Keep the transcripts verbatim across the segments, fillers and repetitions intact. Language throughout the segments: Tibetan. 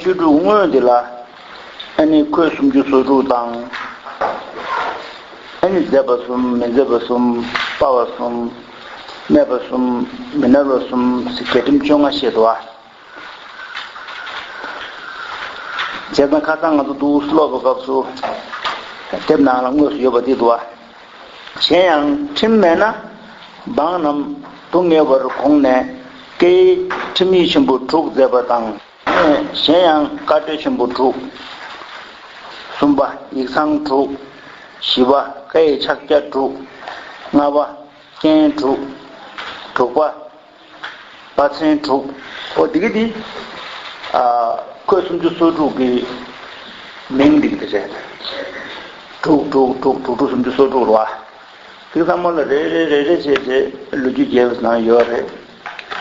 ཆོས་དྲུག་དངོས་འདི་ལ། ཨ་ནི་ཁོད་སུམ་ཅུ་སོ་དྲུག་དང་། ཨ་ནི་མཛེས་པ་གསུམ་མི་མཛེས་པ་གསུམ། སྤར་བ་གསུམ། སྨད་པ་གསུམ། མི་ནར་བ་གསུམ་ཟེར་རྒྱས་ཁྲིམས་བཅོ་ལྔ་བཤད་འདུག་བ། བྱས་ཙང་ཁ་སང་ང་ཚོ་འདུག་སེ་ཀློག་པའི་སྐབས་སུ། དེབ་ནང་ལ་དངོས་སུ་ཡོད་པ་འདི་འདུག་བ། གཞན་ཡང་ཁྲིམས་མེད་ན། འབངས་རྣམས་སྡུག་བསྔལ་བར་དགོངས་ནས། བཀའི་ཁྲིམས་ཡིག་ཆེན་པོ་དྲུག་མཛད་པ་དང་། གཞན་ཡང་བཀའ་གྲོས་ཆེན་པོ་དྲུག། གསུམ་པ་ཡིག་ཚང་དྲུག། བཞི་པ་བཀའ་ཡི་ཕྱག་རྒྱ་དྲུག། ལྔ་པ་རྐྱེན་དྲུག། དྲུག་པ་དཔའ་ཚོན་དྲུག། ཨོ་དེ་གི་དེ། ཨ་ཁོད་སུམ་ཅུ་སོ་དྲུག་གི་མིང་འདི་གི་དེ་རེད། དྲུག་དྲུག་དྲུག་དྲུག་དྲུག་སུམ་ཅུ་སོ་དྲུག་རེད་བ། དེ་ཚང་མ་ལ་རེ་རེ་རེ་རེ་བྱས་བྱས་ལོ་རྒྱུས་རྒྱས་པའི་ནང་ཡོད་རེད།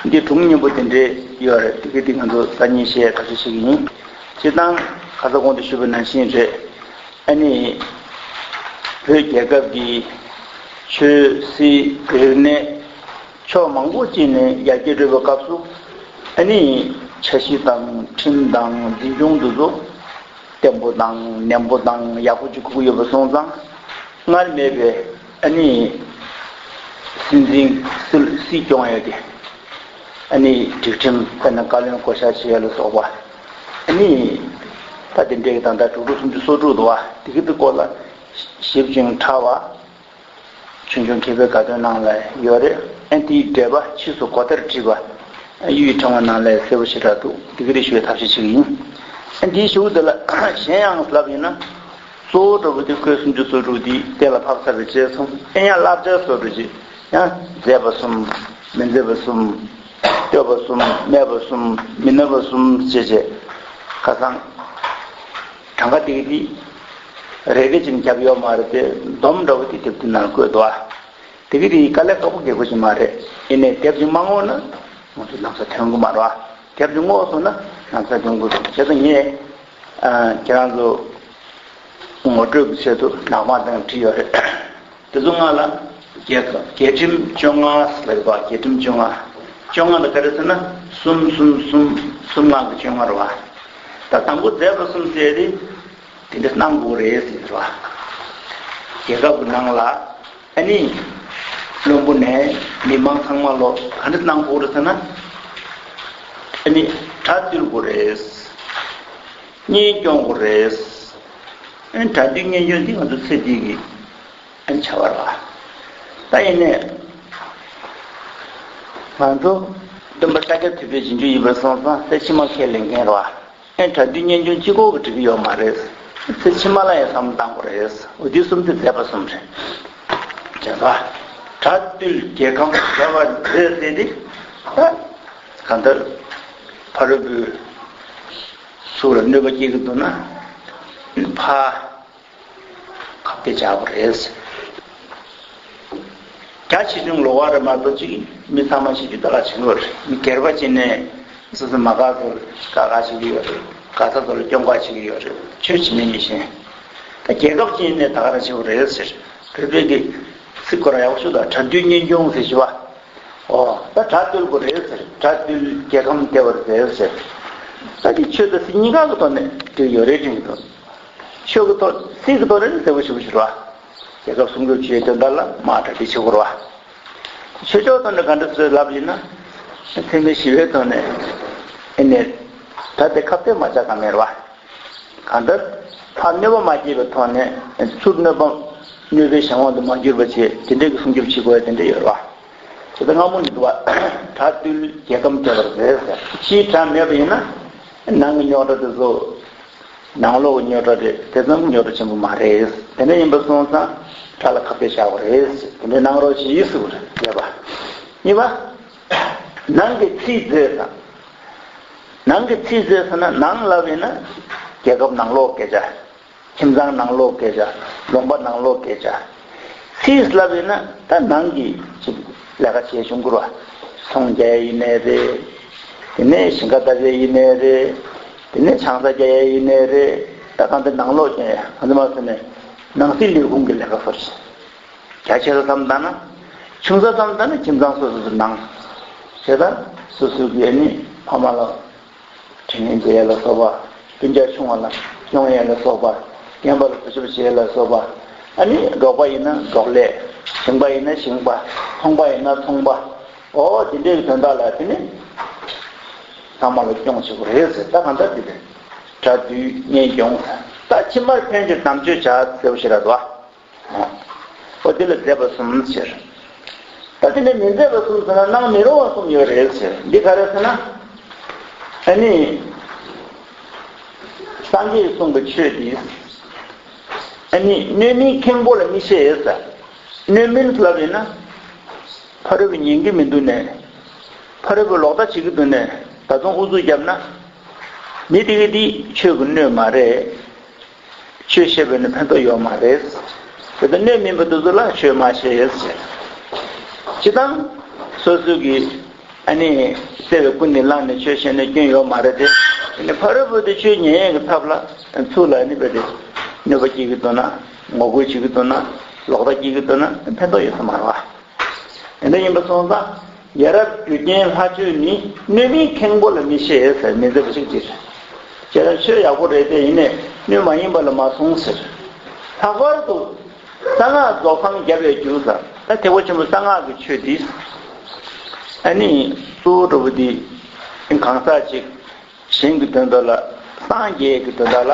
འདི་སྒྲུང་སྙན་པོ་དེ་འདྲས་ཡོད་རེད། དེ་གི་དེ་ང་ཚོ་སང་ཉིན་བཤད་ཐབས་ཤེས་བྱེད་ཀྱི་ཡིན། སྤྱིར་བཏང་ཁ་ས་གོང་དུ་ཞུས་པ་ནང་བཞིན་རེད། ཨ་ནི། བོད་རྒྱལ་ཁབ་ཀྱི་ཆོས་སྲིད་རིག་གནས་ཕྱོགས་མང་པོ་ཅིག་ནས་ཡར་རྒྱས་འགྲོ་བའི་སྐབས་སུ། ཨ་ནི། འཆར་གཞི་དང་ཁྲིམས་དང་འཛིན་སྐྱོང་དེ་ཚོ་བརྟན་པོ་དང་ནན་པོ་དང་ཡག་པོ་ཅིག་དགོས་ཀྱི་ཡོད་པ་སོང་ཙང་། སྔར་མེད་པའི་ཨ་ནི། སྲིད་འཛིན་སྲིད་སྲིད་སྐྱོང་ཡ་དེ། ཨ་ནི་སྒྲིག་ཁྲིམས་དཔེར་ན་བཀའ་བློན་བསྐོ་བཞག་བྱེད་ཡ་ལ་སོགས་པ། ཨ་ནི་ད་དེ་འདྲའི་ད་ལྟ་དྲུག་དྲུག་སུམ་ཅུ་སོ་དྲུག་འདུག་བ། དེ་གི་དེ་སྐོར་ལ་ཞིབ་ཅིང་ཕྲ་བ། ཆུང་ཆུང་མཁས་པའི་དགའ་སྟོན་ནང་ལ་ཡོད་རེད། ཨ་དེའི་འགྲེལ་པ་ཕྱིས་སུ་གོ་བརྡར་བྲིས་པ། གཡུའི་ཕྲེང་བ་ནང་ལ་གསལ་པོ་ཞེ་དྲག་འདུག་དེ་གི་རེ་ཞུ་བའི་ཐབས་ཤེས་བྱེད་ཀྱི་ཡིན། ཨ་འདིའི་གཞུག་དེ་ལ་གཞན་ཡང་ལབ་ཡིན་ན། གཙོ་བོ་འདྲ་པོ་དེ་ཁོད་སུམ་ཅུ་སོ་དྲུག་འདི་གཏན་ལ་ཕབ་ཚར་བའི་རྗེས་སུ། ཨེ་ཡང་བསླབ་བྱ་བཟོ་འདྲ་ཅིག་ཡང་མཛེས་པ་གསུམ། མི་མཛེས་པ་གསུམ། བསྟོད་པ་གསུམ། སྨད་པ་གསུམ། མི་ནོར་བ་གསུམ་ཞེས་བྱས། ཁ་སང་གྲངས་ཀ་དེ་གི་དེ་རེ་རེ་བཞིན་བརྒྱབ་ཡོད་མ་རེད་དེ། སྡོམ་འདྲ་པོ་དེ་དེབ་དེ་ནང་བཀོད་འདུག་ཨ། དེ་གི་དེ་དཀའ་ལས་ཁག་པོ་རྒྱག་དགོས་ཀྱི་མ་རེད། ཡིན་ནའི་དེབ་ཅིག་མ་བསྔོགས་ན་ང་ཚོ་ལམ་སང་ཐོན་གི་མ་རེད་བ། དེབ་ཅིག་བསྔོགས་སོང་ན་ལམ་སང་ཐོན་གི་རེད། བྱས་ཙང་ངས་ཨ་ཁྱེད་རང་ཚོ་ངོ་སྤྲོད་ཀྱི་ཆེད་དུ་ནང་པ་དང་བྲིས་ཡོད་རེད། དེ་ཚོ་སྔགས་ལ་རྒྱལ་ཁ་རྒྱལ་ཁྲིམས་བཅོ་ལྔ་ཟེར་བ། རྒྱལ་ཁྲིམས་བཅོ་ལྔ། བཅོ་ལྔ་ལ་ག་རེ་ཟེར་ན་གསུམ་གསུམ་གསུམ་གསུམ་ལྔ་གི་བཅོ་ལྔ་རེད་བ། ད་དང་པོ་མཛད་པ་གསུམ་ཟེར་ཏེ། དེ་འདྲ་གནང་དགོས་རེད་ཟེར་བ། རྒྱལ་ཁབ་ཀྱི་ནང་ལ་ཨ་ནི་བློན་པོ་ནས་མི་མང་ཚང་མ་ལོ་ག་འདྲ་གནང་དགོས་རེད་ཟེར་ན། ཨ་ནི་གྲྭ་བཏུལ་དགོས་རེད། གཉེན་སྐྱོང་དགོས་རེད། ཨ་ནི་གྲྭ་བཏུལ་གཉེན་སྐྱོང་འདི་ང་ཚོ་ཚེ་འདི་གི་ཨ་ནི་བྱ་བ་རེད་བ། ད་ཡིན་ནས་ང་ཚོ་སྟོན་པ་ཤཱཀྱ་ཐུབ་པའི་རྗེས་འཇུག་ཡིན་པར་སོང་ཙང་ཚེ་ཕྱི་མ་ཁས་ལེན་མཁན་རེད་བ། ཨེ་གྲྭ་བདུན་གཉེན་ཆུང་གཅིག་པོ་གིས་འགྲིག་གི་ཡོད་མ་རེད། ཚེ་ཕྱི་མ་ལ་ཡང་བསམ་བློ་བཏང་དགོས་རེད། འོ་དེ་གསུམ་དེ་མཛད་པ་གསུམ་རེད། བྱས་པ། གྲྭ་བཏུལ་རྒྱལ་ཁམས་མཛད་པ་མཛད་ཟེར་ཏེ། ད་གང་ལྟར་ཕ་རོལ་པོའི་ཚུར་ལ་གནོད་པ་སྐྱེལ་གི་འདུག་ན། ཕ། ཁ་གཏད་བྱ་དགོས་རེད། རྒྱ་ཆེ་ཆུང་ལོགས་ཀ་རེད་མ་གཏོགས་ཅིག་མི་ཚང་མ་བྱེད་རྒྱུ་ད་ག་བྱེད་དགོས་རེད། མི་སྒེར་པ་བྱས་ནས་སོ་སོའི་མ་དགའ་ཚོར་དགའ་དགའ་བྱེད་ཀྱི་ཡོད་རེད། དགའ་ཚོར་ལ་སྐྱོན་འགོག་བྱེད་ཀྱི་ཡོད་རེད། ཆོས་བྱེད་མིན་མི་ཤེས། ད་རྒྱལ་ཁབ་ཅིག་ཡིན་ནའི་ད་ག་རང་བྱེད་དགོས་རེད་ཟེར། བོད་པའི་གི་ཚིག་ཁོ་རང་ཡག་པོ་ཞུ་དང་། གྲྭ་བདུན་གཉེན་སྐྱོང་ཟེར་ཞུ་བ། ཨོ་ད་གྲྭ་བཏུལ་དགོས་རེད་ཟེར། གྲྭ་བཏུལ་རྒྱལ་ཁམས་བདེ་བར་མཛད་ཟེར། ད་འདི་ཆོས་དང་སྲིད་གཉིས་ཀ་གི་ཐོག་ནས་འགྲིག་ཡོད་རེད་དྲན་གྱི་འདུག་ཆོས་ཀྱི་ཐོག་སྲིད་ཀྱི་ཐོག་ནས་ནི་བདེ་པོ་ཞེ་པོ་ཞིག་རེད་བ། རྒྱལ་ཁབ་སྲུང་སྐྱོབ་བྱེད་ཡའི་དོན་དག་ལ་མར་གྲ་སྒྲིག་བྱེད་དགོས་རེད་བ། ཆོས་ཕྱོགས་ཐོག་ནས་ག་འདྲ་བཟོས་ལབ་ཡིན་ན། འཚེ་མེད་ཞི་བའི་ཐོག་ནས་ཨེ་ནས་ད་དེ་ཁ་གཏད་མ་བྱ་ག་མེད་རེད་བ། གང་ལྟར་ཕར་གནོད་པ་མ་སྐྱེལ་བའི་ཐོག་ནས་ཚུར་གནོད་པ་གནོད་པའི་གཞན་དབང་དུ་མ་གྱུར་པ་བྱེད། དེ་འདྲའི་གི་སྲུང་སྐྱོབ་བྱེད་དགོས་ཡ་དེ་འདྲ་ཡོད་རེད་བ། དེ་ལྟར་སྔ་མོ་ནས་འདུག་བ། གྲྭ་བཏུལ་རྒྱལ་ཁམས་བདེ་བར་མཛད་ཟེར། ཕྱིའི་གྲྭ་མེད་པ་ཡིན་ན་ནང་གི་རྙོག་དྲ་དེ་ཚོ། ནང་ལོགས་ཀྱི་རྙོག་དྲ་རེད། དེ་ཙམ་རྙོག་དྲ་ཆེན་པོ་མ་རེད། དེ་འདྲ་ཡིན་པ་སོང་ཙང་གྲྭ་ལ་ཁ་གཏད་བཞག་དགོས་རེད། དེ་འདྲ་གནང་རོགས་བྱེད་ཟེར་བ་རེད། ཡོད་པ། གཉིས་པ། ནང་གི་ཚིག་མཛོད་དང་། ནང་གི་ཚིག་མཛོད་ཟེར་ན་ནང་ལབ་ཡིན་ན་རྒྱལ་ཁབ་ནང་ལོགས་སྐད་ཆ། ཁྱིམ་ཚང་ནང་ལོགས་སྐད་ཆ། ལུང་པ་ནང་ལོགས་སྐད་ཆ། ཚིག་ལབ་ཡིན་ན་ད་ནང་གི་ཅིག་ལས་ཀ་བྱེད་བྱུང་དགོས་ར། ཚོང་རྒྱག་ཡ་ཡིན་ནའི་རེད། དེ་ནས་ཞིང་ཁ་བཏབ་ཡ་ཡིན་ནའི་རེད། དེ་ནས་ཆང་ས་རྒྱག་ཡ་ཡིན་ནའི་རེད། ད་གང་ལྟར་ནང་ལོགས་ཀྱི་གང་ལྟར་མ་ཟེར་ནས་ནང་སྲིད་ལས་ཁུངས་ཀྱི་ལས་ཀ་སོགས་རེད། རྒྱ་ཆེ་ས་བསམ་བཏང་ན། ཆུང་ས་བསམ་བཏང་ན་ཁྱིམ་ཚང་སོ་སོ་སོ་ནང་། བྱས་ཙང་སོ་སོ་གི་ཨ་ནི་ཕ་མ་ལ་ དྲིན་ལན་འཇལ་ཡ་ལ་སོགས་པ། སྤུན་ཀྱག་ཆུང་བ་ལ་སྐྱོང་ཡ་ལ་སོགས་པ། རྒན་པ་ལ་གུས་ཞབས་བྱེད་ཡ་ལ་སོགས་པ། ཨ་ནི་འབྲོག་པ་ཡིན་ན་འབྲོག་ལས། ཞིང་པ་ཡིན་ན་ཞིང་པ། ཚོང་པ་ཡིན་ན་ཚོང་པ། འོ་དེ་འདྲའི་དོན་དག་ལ་དེ་ནི་ཚང་མ་ལ་སྐྱོང་བྱེད་དགོས་རེད་ཟེར། ད་གང་ལྟར་དེ་རེད། གྲྭ་བསྡུས་གཉེན་སྐྱོང་། ད་ཕྱི་མར་ཕན་ཕྱིར་དམ་ཆོས་བྱ་ཟེར་བ་ཞིག་རེད་དོ། འོ་དེ་ལ་མཛད་པ་གསུམ་ཟེར། ད་དེ་ནས་མི་མཛད་པ་གསུམ་ཟེར་ན་གནང་མི་རུང་བ་གསུམ་ཡོད་རེད་ཟེར། འདི་ག་རེ་ཟེར་ན། ཨ་ནི། སངས་རྒྱས་གསུངས་པའི་ཆོས་འདི། ཨ་ནི་སྣོད་མིན་མཁན་པོ་ལ་མི་བཤད་ཟེར། སྣོད་མིན་ལབ་ཡིན་ན། ཕ་རོལ་པོས་ཉན་གྱི་མི་འདུག་ནས། ཕ་རོལ་པོས་ལོག་ལྟ་བྱེད་ཀྱི་འདུག་ནས། ད་དུང་ཨུ་ཚུགས་བརྒྱབ་ན། མི་དེ་གི་འདི་ཆོས་ཀྱི་སྣོད་མ་རེད། ཆོས་བཤད་པས་ནི་ཕན་ཐོགས་ཡོད་མ་རེད། དེ་ལྟར་སྣོད་མིན་པ་དེ་ཚོ་ལ་ཆོས་མ་བཤད་ཟེར། སྤྱིར་བཏང་། སོ་སོ་གི། ཨ་ནི། བརྩེ་བའི་སྐུ་ནི་བླངས་ནས་ཆོས་བཤད་ན་སྐྱོན་ཡོད་མ་རེད་དེ། ཨ་ནི་ཕ་རོལ་པོ་དེ་ཆོས་ཉན་ཡས་ཀྱི་ཐབས་ལ། ཚུར་ལ་ཨ་ནི་རྦད་དེ། གནོད་པ་སྐྱེལ་གྱི་འདུག་ན། ངོ་རྒོལ་བྱེད་ཀྱི་འདུག་ན། ལོག་ལྟ་སྐྱེལ་གྱི་འདུག་ན་ཕན་ཐོགས་ཡོད་ས་མ་རེད་བ། དེ་འདྲ་ཡིན་པ་སོང་ཙང་། ཡ་རབས་རྒྱུ་རྐྱེན་ལྷ་ཆོས་ནི། སྣོད་མིན་མཁན་པོ་ལ་མི་བཤད་ཟེར། མི་མཛད་པ་ཞིག་ཅེས། བྱས་ཙང་ཆོས་ཡག་པོ་རེད་དེ། ཡིན་ནའི་སྣོད་མ་ཡིན་པ་ལ་མ་གསུངས་ཟེར། ལྷག་པར་དུ། གསང་སྔགས་རྫོགས་སངས་རྒྱ་བའི་རྒྱུ་ཟེར། ད་ཐེག་པ་ཆེན་པོ་གསང་སྔགས་ཀྱི་ཆོས་འདི། ཨ་ནི། གཙོ་བོ་འདྲ་བོ་འདི། གང་ཟག་ཅིག་གཞན་གྱི་དོན་དག་ལ། སངས་རྒྱས་ཀྱི་དོན་དག་ལ།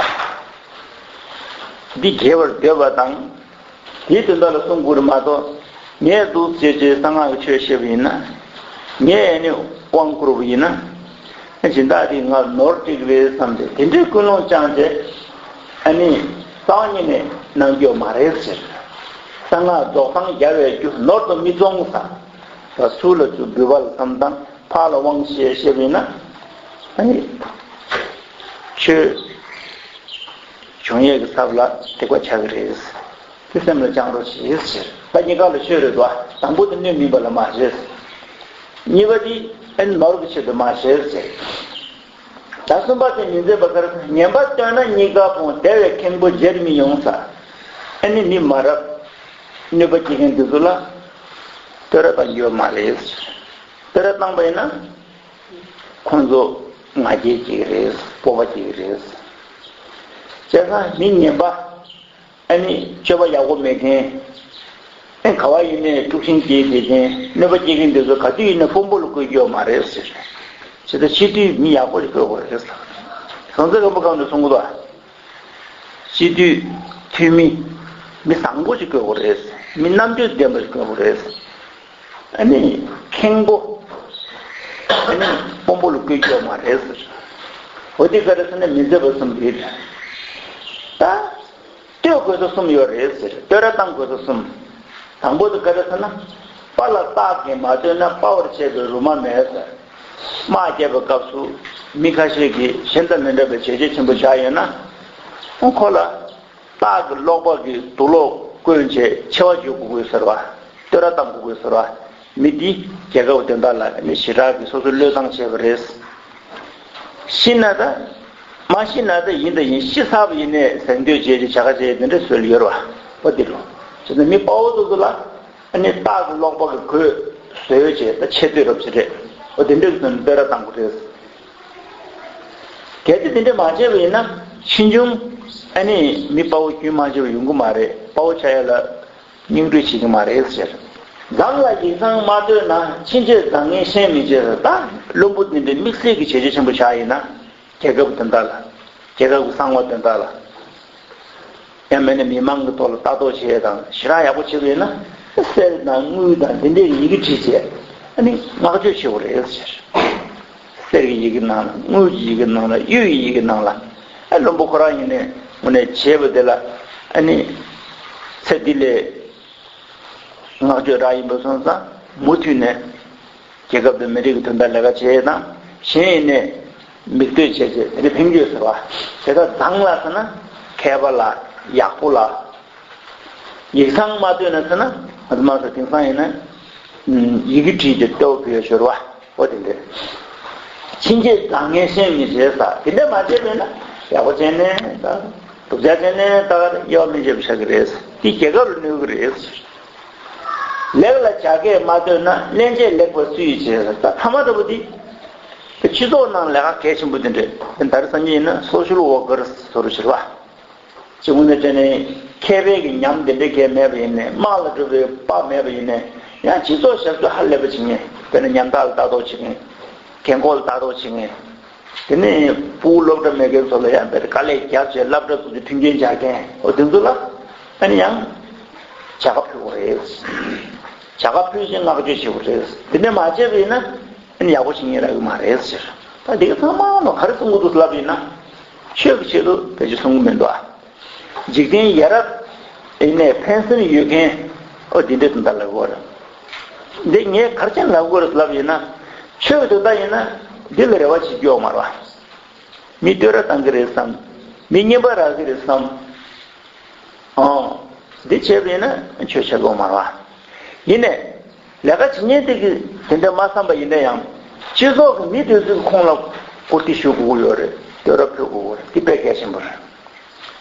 འདི་དགེ་བར་འདོད་པ་དང་། དེའི་དོན་དག་ལ་གསུང་དགོས་རེད་མ་གཏོགས། ངས་འདུག་ཟེར་བྱས་གསང་སྔགས་ཀྱི་ཆོས་བཤད་པ་ཡིན་ན། ངས་ཨ་ནི་དབང་བསྐུར་བ་ཡིན་ན། སྦྱིན་བདག་དེས་ང་ནོར་སྤྲད་ཀྱི་རེད་བསམ་སྟེ་དེ་འདྲའི་ཀུན་སློང་བཅངས་ཏེ། ཨ་ནི་རྩ་བ་ཉིད་ནས་གནང་རྒྱུ་མ་རེད་ཟེར། གསང་སྔགས་རྫོགས་སངས་རྒྱ་བའི་རྒྱུ་ནོར་དུ་མི་བཙོང་ཟེར། ད་ཚུར་ལ་ཚུར་འབུལ་བ་ལ་བསམ་དང་། ཕར་ལ་དབང་ཞེས་བཤད་པ་ཡིན་ན། ཨ་ནི། ཆོས་བྱུང་ཡས་ཀྱི་ཐབས་ལ་ཐེག་པ་ཆགས་ཀྱི་རེད། དེ་སེམས་ལ་བཅངས་རོགས་བྱེད་ཟེར། ད་གཉིས་ཀ་ལ་ཆོས་རེད་དོ། དང་པོ་དེ་སྣོད་མིན་པ་ལ་མ་བཤད། གཉིས་པ་དེ་ཨ་ནི་ནོར་གྱི་ཆེད་དུ་མ་བཤད་ཟེར། ད་གསུམ་པ་དེ་མི་མཛད་པ་ག་རེ། ངན་པ་སྟོན་ན་གཉིས་ཀ་ཕུང་། དེ་བས་མཁན་པོ་མཇལ་མི་ཡོང་ཟེར། ཨ་ནི་མི་མ་རབས། གནོད་པ་སྐྱེལ་མཁན་དེ་ཚོ་ལ། བསྟོད་ར་བཏང་རྒྱུ་ཡོད་མ་རེད། བསྟོད་ར་བཏང་པ་ཡིན་ན། ཁོང་ཚོ་ང་རྒྱལ་སྐྱེ་གི་རེད། སྤོབས་པ་སྐྱེ་གི་རེད། བྱས་ཙང་མི་ངན་པ། ཨ་ནི་སྤྱོད་པ་ཡག་པོ་མེད་མཁན། ཨ་ག་བ་ཡིན་ནའི་དཀྲུག་ཤིང་སྐྱེས་བསྡད་མཁན། གནོད་པ་སྐྱེལ་མཁན་དེ་ཚོ་ག་དུས་ཡིན་ན་དཔོན་པོ་ལ་བསྐོ་རྒྱུ་ཡོད་མ་རེད་ཟེར། བྱས་ཙང་སྤྱི་འཐུས་མི་ཡག་པོ་ཞིག་བསྐོ་དགོས་རེད་ཟེར། གང་ཚེ་རིང་པོ་སྒང་དུ་གསུང་གི་འདུག། སྤྱི་འཐུས་འཐུས་མི། མི་བཟང་པོ་ཞིག་བསྐོ་དགོས་རེད། མི་རྣམ་དཔྱོད་ལྡན་པ་ཞིག་བསྐོ་དགོས་རེད། ཨ་ནི་མཁན་པོ། ཨ་ནི་དཔོན་པོ་ལ་བསྐོ་རྒྱུ་ཡོད་མ་རེད་ཟེར། འོ་དེ་ག་རེ་ཟེར་ན་མི་མཛད་པ་གསུམ་རེད། ད། བསྟོད་དགོས་ས་གསུམ་ཡོད་རེད་ཟེར། བསྟོད་ར་བཏང་དགོས་ས་གསུམ། དང་པོ་དེ་ག་རེ་ཟེར་ན། པཱ་ལགས་སྟག་གིས་མ་བསྟོད་ན། དཔའ་བར་བྱེད་པའི་རུ་མ་མེད་ཟེར། དམག་རྒྱག་པའི་སྐབས་སུ་མི་ཁ་ཤས་ཀྱིས་གཞན་དང་མི་འདྲ་བའི་བྱས་རྗེས་ཆེན་པོ་བཞག་ཡོད་ན། ཁོ་ལ་སྟག་གི་སློག་པ་གི་དུག་ལོག་བསྐོན་བྱས་མཆེ་བ་གཅོད་དགོས་ཟེར་བ། བསྟོད་ར་བཏང་དགོས་ཟེར་བ། མི་འདི་རྒྱལ་ཁབ་དོན་དག་ལ་ནི་ཞེ་དྲག་གི་སོ་སོ་བློས་བཏང་བྱས་པ་རེད། ཤི་ན་ད། མ་ཤི་ན་ད་ཡིན་ད་ཡིན། ཤི་ཚར་བ་ཡིན་ནའི་གཟེངས་བསྟོད་བྱས་ཏེ་བྱ་དགའ་བྱས་དེ་འདྲ་སྲོལ་ཡོད་རེད་བ། འོ་དེ་འདྲ། བྱས་ཙང་མི་དཔའ་བོ་དེ་ཚོ་ལ་ཨ་ནི་སྟག་གི་སློག་པ་གི་གོས་བཟོས་བྱས་ད་ཆེ་བསྟོད་རབས་ཅིག་རེད། འོ་དེ་འདྲ་གི་བསྟོད་ར་བཏང་དགོས་རེད། གལ་ཏེ་དེ་འདྲ་མ་བྱས་པ་ཡིན་ན་ཕྱིས་འབྱུང་ཨ་ནི་མི་དཔའ་བོ་རྒྱུན་མ་ཆད་པ་ཡོང་གི་མ་རེད། དཔའ་བོ་ཆགས་ཡ་ལ། སྙིང་བྲོ་བྱེད་ཀྱི་མ་རེད་ཟེར། མཛངས་ལ་ཡིག་ཚང་མ་བཏོན་ན། ཕྱིན་ཆད་མཛངས་ངན་ཤན་མི་བྱེད་ཟེར། ད་བླུན་པོ་འདི་འདྲའི་དམིགས་བསལ་གྱི་བྱས་རྗེས་ཆེན་པོ་བཞག་ཡིན་ན། རྒྱལ་ཁབ་དོན་དག་ལ། རྒྱལ་ཁབ་ཀྱི་གསང་བ་དོན་དག་ལ། ཡང་མིན་ན་མི་མང་གི་ཐོག་ལ་ལྟ་རྟོག་བྱེད་ཡས་དང་ཞེ་དྲག་ཡག་པོ་བྱེད་དགོས་ན། གསེར་དང་དངུལ་དང་འདི་འདྲའི་ཡི་གེ་བྲིས་བྱས། ཨ་ནི་བསྔགས་བརྗོད་བྱེད་དགོས་རེད་ཟེར། གསེར་གྱི་ཡི་གེ་ནང་ལ། དངུལ་གྱི་ཡི་གེ་ནང་ལ། གཡུ་ཡི་ཡི་གེ་ནང་ལ། ཨ་བླུན་པོ་ཁོ་རང་ཡིན་ནའི་དངོས་གནས་བྱས་པ་དེ་ལ་ཨ་ནི་ཚེ་འདི་ལས་བསྔགས་བརྗོད་རག་ཡིན་པ་སོང་ཙང་མུ་མཐུད་ནས་རྒྱལ་ཁབ་དང་མི་རིགས་ཀྱི་དོན་དག་ལས་ཀ་བྱེད་དང་། གཞན་ཡིན་ནའི་མིག་ལྟོས་བྱས་བྱས་དེ་འདྲ་ཕན་གྱི་ཡོད་ཟེར་བ། དེ་ལྟར་མཛངས་ལ་ཟེར་ན་མཁས་པ་ལ། ཡག་པོ་ལ། ཡིག་ཚང་མ་བཏོན་ན་ཟེར་ན། ང་ཚོ་མ་ཟེར། དེང་སང་ཡིན་ན་ཡི་གེ་བྲིས་ཏེ་ལྟོ་ཕུལ་ཡ་ཤོར་བ། འོ་དེ་འདྲ། ཕྱིན་ཆད་མཛངས་ངན་ཤན་མི་བྱེད་ཟེར། དེ་འདྲ་མ་བྱས་པས་ན་ཡག་པོ་བྱས་ནས་ད། སྡུག་ཅག་བྱས་ནས་ད་ག་དབྱེ་བ་མི་འབྱེད་པ་ཆགས་ཀྱི་རེད། དེ་རྒྱལ་ཁབ་ལ་གནོད་ཀྱི་རེད། ལེགས་ལ་བྱ་སྐད་མ་བཏོན་ན། སླན་ཆད་ལེགས་པར་སུས་བྱེད་ཟེར། ད་ཐ་མ་ལྟ་བུ་འདི། སྤྱི་ཚོགས་ནང་ལས་ཀ་གལ་ཆེན་པོ་དེ་འདྲ་དེ་ད་རེས་སང་ཉིན་ཡིན་ན་social workers་ཟེར་བ་ཞིག་རེད་བ། སྤྱི་དངོས་ནས་བྱས་ནས་མཁས་པའི་གི་ཉམས་དེ་འདྲ་གལ་མེད་པ་ཡིན་ནའི་དམག་ལ་འགྲོ་བའི་དཔའ་མེད་པ་ཡིན་ནའི་ཡང་སྤྱི་ཚོགས་ཞབས་ཞུ་ཧ་ལས་པ་བྱེད་མཁན། དཔེར་ན་ཉམ་ཐག་ལ་ལྟ་རྟོག་བྱེད་མཁན། རྒན་འཁོགས་ལ་ལྟ་རྟོག་བྱེད་མཁན། དེ་ནས་ཕྲུ་གུ་སློབ་གྲྭ་མེད་མཁན་ཚོ་ལ་ཡང་དཔེར་དཀའ་ལས་རྒྱབ་བྱས་སློབ་གྲྭ་བཙུགས་ཏེ་མཐུན་རྐྱེན་སྦྱར་མཁན་འོ་དེ་ཚོ་ལ་ཨ་ནི་ཡང་བྱ་དགའ་ཕུལ་དགོས་རེད། བྱ་དགའ་ཕུལ་ཞིང་བསྔགས་བརྗོད་བྱེད་དགོས་རེད། དེ་འདྲ་མ་བྱས་པ་ཡིན་ན་ཨ་ནི་ཡག་པོ་བྱེད་མཁན་རག་གི་མ་རེད་ཟེར། ད་འདི་ག་ཚང་མ་ལ་ག་རེ་གསུང་གི་འདུག་ལབ་ཡིན་ན། ཆོས་ཀྱི་ཆེད་དུ་བེད་སྤྱོད་གསུང་གི་མི་འདུག་ཨ། འཇིག་རྟེན་ཡ་རབས་ཡིན་ནའི་ཕན་སེམས་ཡོད་མཁན་ཨོ་འདི་འདྲས་དུ་འདྲ་ལབ་དགོས་རེད། འདི་ངས་ག་རེ་བྱས་ལབ་དགོས་རེད་ལབ་ཡིན་ན། ཆོས་ཀྱི་དོན་དག་ཡིན་ན་འདི་ལ་རེ་བ་བྱེད་རྒྱུ་ཡོད་མ་རེད་བ། མི་བསྟོད་ར་བཏང་གི་རེད་བསམ། མི་རྔན་པ་རག་གི་རེད་བསམ། ཨོ། འདི་བྱས་པ་ཡིན་ན་ཆོས་བྱེད་ཀྱི་ཡོད་མ་རེད་བ། ཡིན་ནའི། ལས་ཀ་བྱེད་མཁན་དེ་གིས་དེ་འདྲ་མ་བསམ་པ་ཡིན་ན་ཡང་། སྤྱི་ཚོགས་ཀྱི་མི་དེ་ཚོས་ཁོང་ལ་བཀུར་སྟི་ཞུ་དགོས་ཀྱི་ཡོད་རེད། བསྟོད་ར་ཕུལ་དགོས་ཀྱི་ཡོད་རེད། འདི་དཔེ་གལ་ཆེན་པོ་རེད།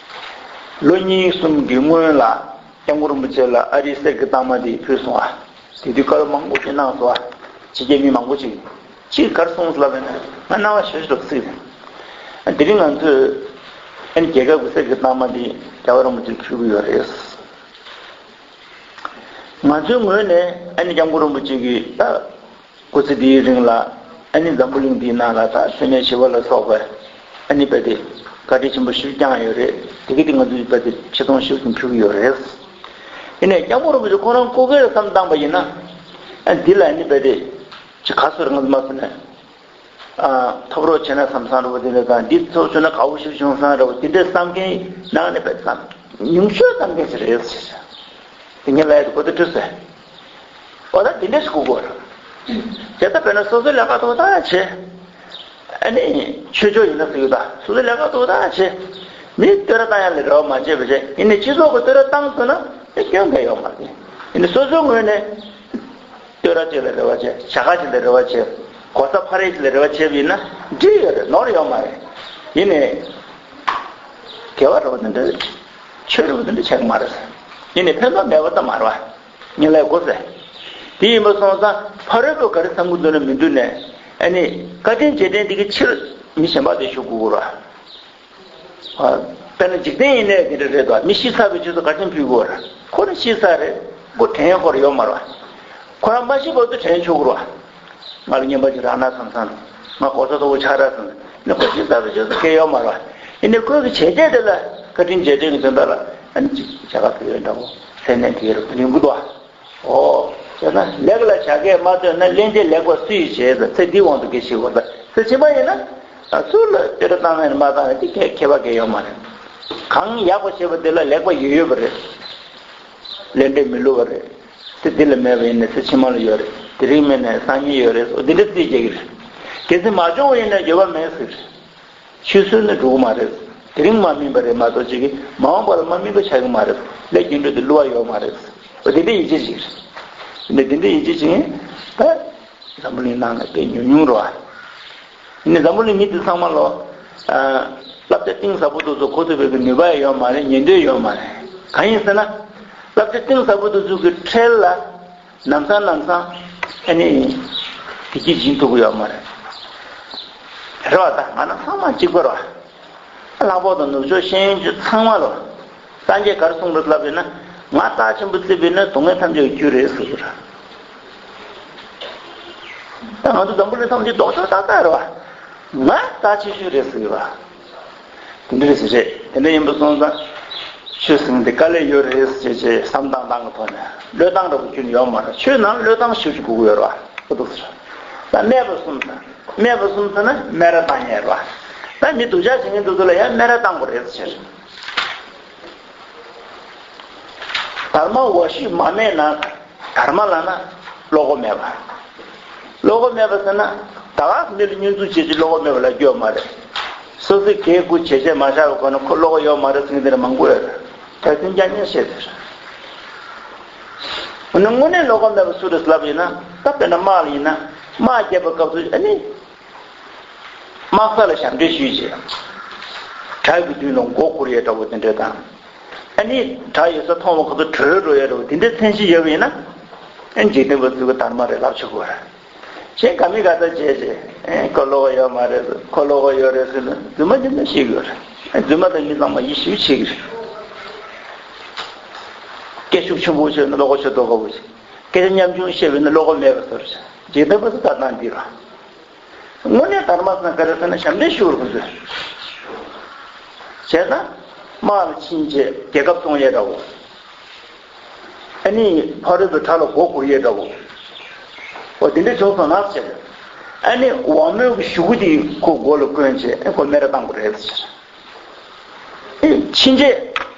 ལོ་གཉིས་གསུམ་གྱི་སྔོན་ལ་སྐྱབས་མགོན་རིན་པོ་ཆེ་ལ་ཨ་རིའི་གསེར་གྱི་རྟགས་མ་དེ་ཕུལ་སོང་ཨ། དེ་དུས་སྐར་མ་མང་པོ་ཞིག་གནང་སོང་ཨ། ཕྱི་རྒྱལ་མི་མང་པོ་ཞིག་ཅིག་ག་རེ་གསུངས་ལབ་ན་ང་སྣང་བ་ཞེ་པོ་ཞིག་འདུག་སྲིད། དེ་རིང་ང་ཚོས་ཨ་ནི་རྒྱལ་ཁབ་ཀྱི་གསེར་གྱི་རྟགས་མ་འདི་རྒྱལ་བ་རིན་པོ་ཆེར་ཕུལ་གྱི་ཡོད་རེད། ང་ཚོའི་ངོས་ནས་ཨ་ནི་སྐྱབས་མགོན་རིན་པོ་ཆེ་གི་ད་སྐུ་ཚེ་འདིའི་རིང་ལ་ཨ་ནི་འཛམ་བུ་གླིང་འདིའི་ནང་ལ་ད་འཚེ་མེད་ཞི་བ་ལ་སོགས་པའི་ཨ་ནི་རྦད་དེ་བཀའ་དྲིན་ཆེན་པོ་ཞེ་པོ་བསྐྱངས་ཡོད་རེད། དེ་གི་དེ་ང་ཚོས་རྦད་དེ་ཆེ་མཐོང་ཞེ་པོ་ཞིག་ཕུལ་གྱི་ཡོད་རེད། ཡིན་ནའི་སྐྱབས་མགོན་རིན་པོ་ཆེ་ཁོ་རང་སྐུ་སྒེར་བསམ་བཏང་པ་ཡིན་ན་ཨ་འདི་ལ་ཨ་ནི་རྦད་དེ་ཅིག་ག་ཚོད་རེད་ང་ཚོ་མ་ཟེར་ན། ཨ། ཐོབ་རོགས་བྱས་ན་བསམ་བསམ་འདྲ་བོ་དེ་འདྲ་དང་འདི་ཚོ་བྱུང་ན་དགའ་བོ་ཞིག་བྱུང་བསམ་འདྲ་བོ་དེ་འདྲའི་བསམ་མཁན་ནང་ནས་དཔེ་ཙམ་ཉུང་ཤོས་བསམ་མཁན་ཞིག་རེད་ཟེར། དེ་ངས་ལབ་ཡ་དེ་གོ་བདེ་འགྲོ་ཟེར། འོ་ད་དེ་འདྲ་ཞིག་དགོས་ཀྱི་རེད། དེ་ལྟ་བས་ན་སོ་སོའི་ལས་ཀ་ཏོག་ཙམ་བྱེད། ཨ་ནི་ཆོས་ཕྱོགས་ཡིན་ན་ཟེར་གྱི་ད་སོ་སོའི་ལས་ཀ་ཏོག་ཙམ་བྱེད། མིའི་བསྟོད་ར་བཏང་ཡ་ལ་རེ་བ་མ་བྱེད་པ་བྱས་ཡིན་ནའི་སྤྱི་ཚོགས་ཀྱི་བསྟོད་ར་བཏང་ཐུབ་ན་དེ་སྐྱོན་གང་ཡོད་མ་རེད། ཡིན་ནའི་སོ་སོའི་ངོས་ནས། བསྟོད་ར་ཅིག་ལ་རེ་བ་བྱེད། བྱ་དགའ་ཅིག་ལ་རེ་བ་བྱེད། གོ་ས་འཕར་ཡས་ཅིག་ལ་རེ་བ་བྱེད་པ་ཡིན་ན་འགྲིག་ཡོད་རེད། ནོར་ཡོད་མ་རེད། ཡིན་ནའི། དགེ་བ་རེ་བ་དེ་འདྲ། ཆོས་རེ་བ་དེ་འདྲ་བྱེད་ཀྱི་མ་རེད། ཡིན་ནའི་ཕན་ཐོགས་མེད་པ་ད་མ་རེད་བ། ངས་ལབ་དགོས་ཟེར། དེ་ཡིན་པ་སོང་ཙང་ཕ་རོལ་པོས་ག་རེ་བསམ་གྱི་འདུག་ན་མི་འདུག་ནས་ཨ་ནི་བཀའ་དྲིན་རྗེས་དྲན་དེ་གི་ཕྱིར་མི་གཞན་པ་དེ་ཞུ་དགོས་རེད། དཔེར་ན་འཇིག་རྟེན་ཡིན་ནའི་དེ་འདྲ་རེད་དོ། མི་ཤི་ཚར་བའི་རྗེས་སུ་བཀའ་དྲིན་ཕུལ་དགོས་རེད། ཁོ་ནི་ཤི་ཚར་རེད། ཁོ་དྲན་ཡོད་ཁོ་ཡོད་མ་རེད་བ། ཁོ་རང་མ་ཤི་བར་དུ་དྲན་ཆོག་གི་རེད་བ། ང་ལ་རྔན་པ་ཅིག་རག་ན་བསམ་བསམ། ང་གོ་ས་མཐོ་པོ་ཆགས་ར་བསམ། ནི་ཁོ་ཤི་ཚར་བའི་རྗེས་སུ་གལ་ཡོད་མ་རེད་བ། ཡིན་ནའི་ཁོའི་གི་བྱས་རྗེས་དེ་ལ་བཀའ་དྲིན་རྗེས་དྲན་གྱི་དོན་དག་ལ་ཨ་ནི་ཅིག་བྱ་དགའ་ཕུལ་ཡོད་འདྲ་བོ་སེམས་ནས་དེ་རུ་ལེན་གི་འདུག་བ། ཨོ། བྱས་ན་ལེགས་ལ་བྱ་དགའ་མ་བཏོན་ན། སླན་ཆད་ལེགས་པར་སུ་ཡིས་བྱེད་ཟེར། ཚེ་འདིའི་དབང་དུ་དགེ་བྱེད་དགོས་ཟེར། ཚེ་ཕྱི་མ་ཡིན་ན་སུ་ལ་བསྟོད་ར་བཏང་ན་མ་བཏང་ན་དེ་ཁྱད་ཁྱད་པར་གང་ཡང་ཡོད་མ་རེད། གང་ཡག་པ་བྱས་པ་དེ་ལ་ལེགས་པ་ཡོད་ཡོད་པ་རེད། ལས་འབྲས་མི་བསླུ་བ་རེད། ཚེ་འདི་ལ་མེད་པ་ཡིན་ན་ཚེ་ཕྱི་མ་ལ་ཡོད་རེད། དེ་རིང་མེད་ན་སང་ཉིན་ཡོད་རེད། འོ་འདི་འདྲ་རྩིས་རྒྱག་གི་རེད། གལ་སྲིད་མ་བྱུང་བ་ཡིན་ན་འགྱོད་པ་མེད་ཟེར། ཆུད་ཟོས་ནི་འགྲོ་གི་མ་རེད། དེ་རིང་མ་སྨིན་པ་རེད་མ་གཏོགས་ཅིག་གིས་མ་འོངས་པ་ལ་མ་སྨིན་པ་ཆགས་ཀྱི་མ་རེད། ལས་རྒྱུ་འབྲས་དེ་བསླུ་བ་ཡོད་མ་རེད། འོ་དེ་འདྲ་ཡིད་ཆེས་ཅིག་རེད། འདི་འདྲ་ཡིད་ཆེས་ཅིག་ཡིན། ད་འཛམ་བུ་གླིང་ནང་ལ་དཔེ་ཉུང་ཉུང་རེད་བ། ཡིན་ནའི་འཛམ་བུ་གླིང་མི་དེ་ཚང་མ་ལོ། ཨ། བསླབ་བྱ་གཏིང་ཟབ་པོ་དེ་ཚོ་གོ་ཐུབ་པའི་གི་ནུས་པ་ཡོད་མ་རེད། ཉན་འདོད་ཡོད་མ་རེད། གང་ཡིན་ཟེར་ན། བསླབ་བྱ་གཏིང་ཟབ་པོ་དེ་ཚོ་གི་ཁྲལ་ལ། ལམ་སང་ལམ་སང་ཨ་ནི་བདེ་སྐྱིད་སྦྱིན་ཐུབ་ཀྱི་ཡོད་མ་རེད། རེད་བ། ད་ང་རང་ཚང་མ་གཅིག་པ་རེད་བ། ལྷག་པར་དུ་ནུབ་ཕྱོགས་ཤེས་ཡོན་ཅན་ཚང་མ་ལ་སངས་རྒྱས་ག་རེ་གསུངས་རེད་ལབ་ཡོད་ན། ང་རྟགས་ཆེན་པོ་བརྩིས་པ་ཡིན་ན་སྡུག་བསྔལ་ཐམས་ཅད་ཀྱི་རྒྱུ་རེད་ཟེར་གྱི་རེད། ད་ང་ཚོ་འཛམ་བུ་གླིང་ཐམས་ཅད་ལྡོག་ཕྱོགས་ཏག་ཏག་རེད་བ། ང་རྟགས་ཆེ་ཤོས་རེད་ཟེར་གྱི་རེད། དེ་འདྲ་རེད་ཟེར་རེད། དེ་འདྲ་ཡིན་པ་སོང་ཙང་། ཆོས་ཟེར་མཁན་དེ་དཀའ་ལས་ཡོད་རེད་ཟེར་བྱས་བསམ་སྟངས་སྟངས་ཀྱི་ཐོག་ནས་བློས་བཏང་འདྲ་པོ་ཁྱོན་ནས་ཡོད་མ་རེད། ཆོས་ནང་བློས་བཏང་ཞེ་པོ་ཅིག་དགོས་ཀྱི་ཡོད་རེད་བ། ཨོ་འདུག་ཟེར། ད་སྨད་པ་གསུམ་དང་། སྨད་པ་གསུམ་ཟེར་ན་སྨད་ར་བཏང་ཡས་རེད་བ། ད་མི་སྡུག་ཅག་བྱེད་མཁན་དེ་ཚོ་ལ་ཡང་སྨད་ར་བཏང་དགོས་རེད་ཟེར། དྷརྨ་བ་ཤུ་མ་སྨད་ན། དྷརྨ་ལབ་ན་བློ་ཁོག་མེད་པ། བློ་ཁོག་མེད་པ་ཟེར་ན། ད་ག་མི་ལ་བསྙོན་འཛུགས་བྱེད་ཀྱི་བློ་ཁོག་མེད་པ་ལབ་རྒྱུ་ཡོད་མ་རེད། སོ་སོའི་སྒེར་སྐུ་བྱས་བྱས་མ་བཞག་པའི་སྒོ་ནས་ཁོ་བློ་ཁོག་ཡོད་མ་རེད་ཟེར་མཁན་དེ་འདྲ་མང་པོ་ཡོད་རེད། ད་དེ་འཇམ་མཉེན་བཤད་ཟེར། འོ་ན་དངོས་གནས་བློ་ཁོག་མེད་པ་སུ་རེད་ལབ་ཡིན་ན། ད་དཔེར་ན་དམག་ལ་ཡིན་ན། དམག་རྒྱབ་པའི་སྐབས་སུ་ཨ་ནི། དམག་ས་ལ་ཞབས་འདྲེན་ཞུས་བྱས། བྲག་གི་མདུན་ལ་མགོ་སྒུར་ཡས་འདྲ་པོ་དེ་འདྲ་དང་། ཨ་ནི་བྲག་ཡོད་ས་མཐོང་བ་ཁོ་ཚོ་བྲོས་འགྲོ་ཡས་འདྲ་པོ་དེ་འདྲའི་མཚན་གཞི་ཡོད་པ་ཡིན་ན། ཨ་ནི་འཇིག་རྟེན་པ་ཚོས་གི་དྷརྨ་རེད་ལབ་ཆོག་གི་རེད། གཞན་ག་མི་ག་ད་བྱས་བྱས། ཨེ་ཁོ་བློ་ཁོག་ཡོད་མ་རེད། ཁོ་བློ་ཁོག་ཡོད་རེད་ཟེར་ན་རྫུན་མ་རྫུན་མ་བཤད་ཀྱི་ཡོད་རེད། ཨེ་རྫུན་མ་དང་མི་ཚང་མ་ཡིད་ཆེས་བྱེད་ཀྱི་རེད། སྐད་ཤུགས་ཆེན་པོ་བཤད་ན་བློ་ཁོག་ཆེ་མདོག་ཁ་པོ་བྱེད། སྐད་ཆ་ཉམ་ཆུང་བཤད་པ་ཡིན་ན་བློ་ཁོག་མེད་པ་བཟོ་འདྲ་བྱེད། འཇིག་རྟེན་པ་ཚོ་ལྟ་སྟངས་འདི་རེད། དངོས་གནས་དྷརྨ་སེ་ན་ག་རེ་ཟེར་ན་ཞབས་འདྲེན་ཞུ་བར་ཁོ་ཚོས་བྱས་ན། དམག་ལ་ཕྱིན་བྱས་རྒྱལ་ཁབ་སྐྱོང་ཡས་འདྲ་བོ། ཨ་ནི་ཕ་རོལ་པོའི་དགྲ་ལ་མགོ་སྒུར་ཡས་འདྲ་བོ། འོ་དེ་འདྲ་བྱུང་སོང་ན་ཟེར། ཨ་ནི་འོག་མའི་གི་ཞུ་སྐུལ་དེ་ཁོ་མགོ་ལ་བསྐོན་བྱས་ཁོ་སྨད་ར་བཏང་དགོས་རེད་ཟེར། ཨེ་ཕྱིན་ཆད་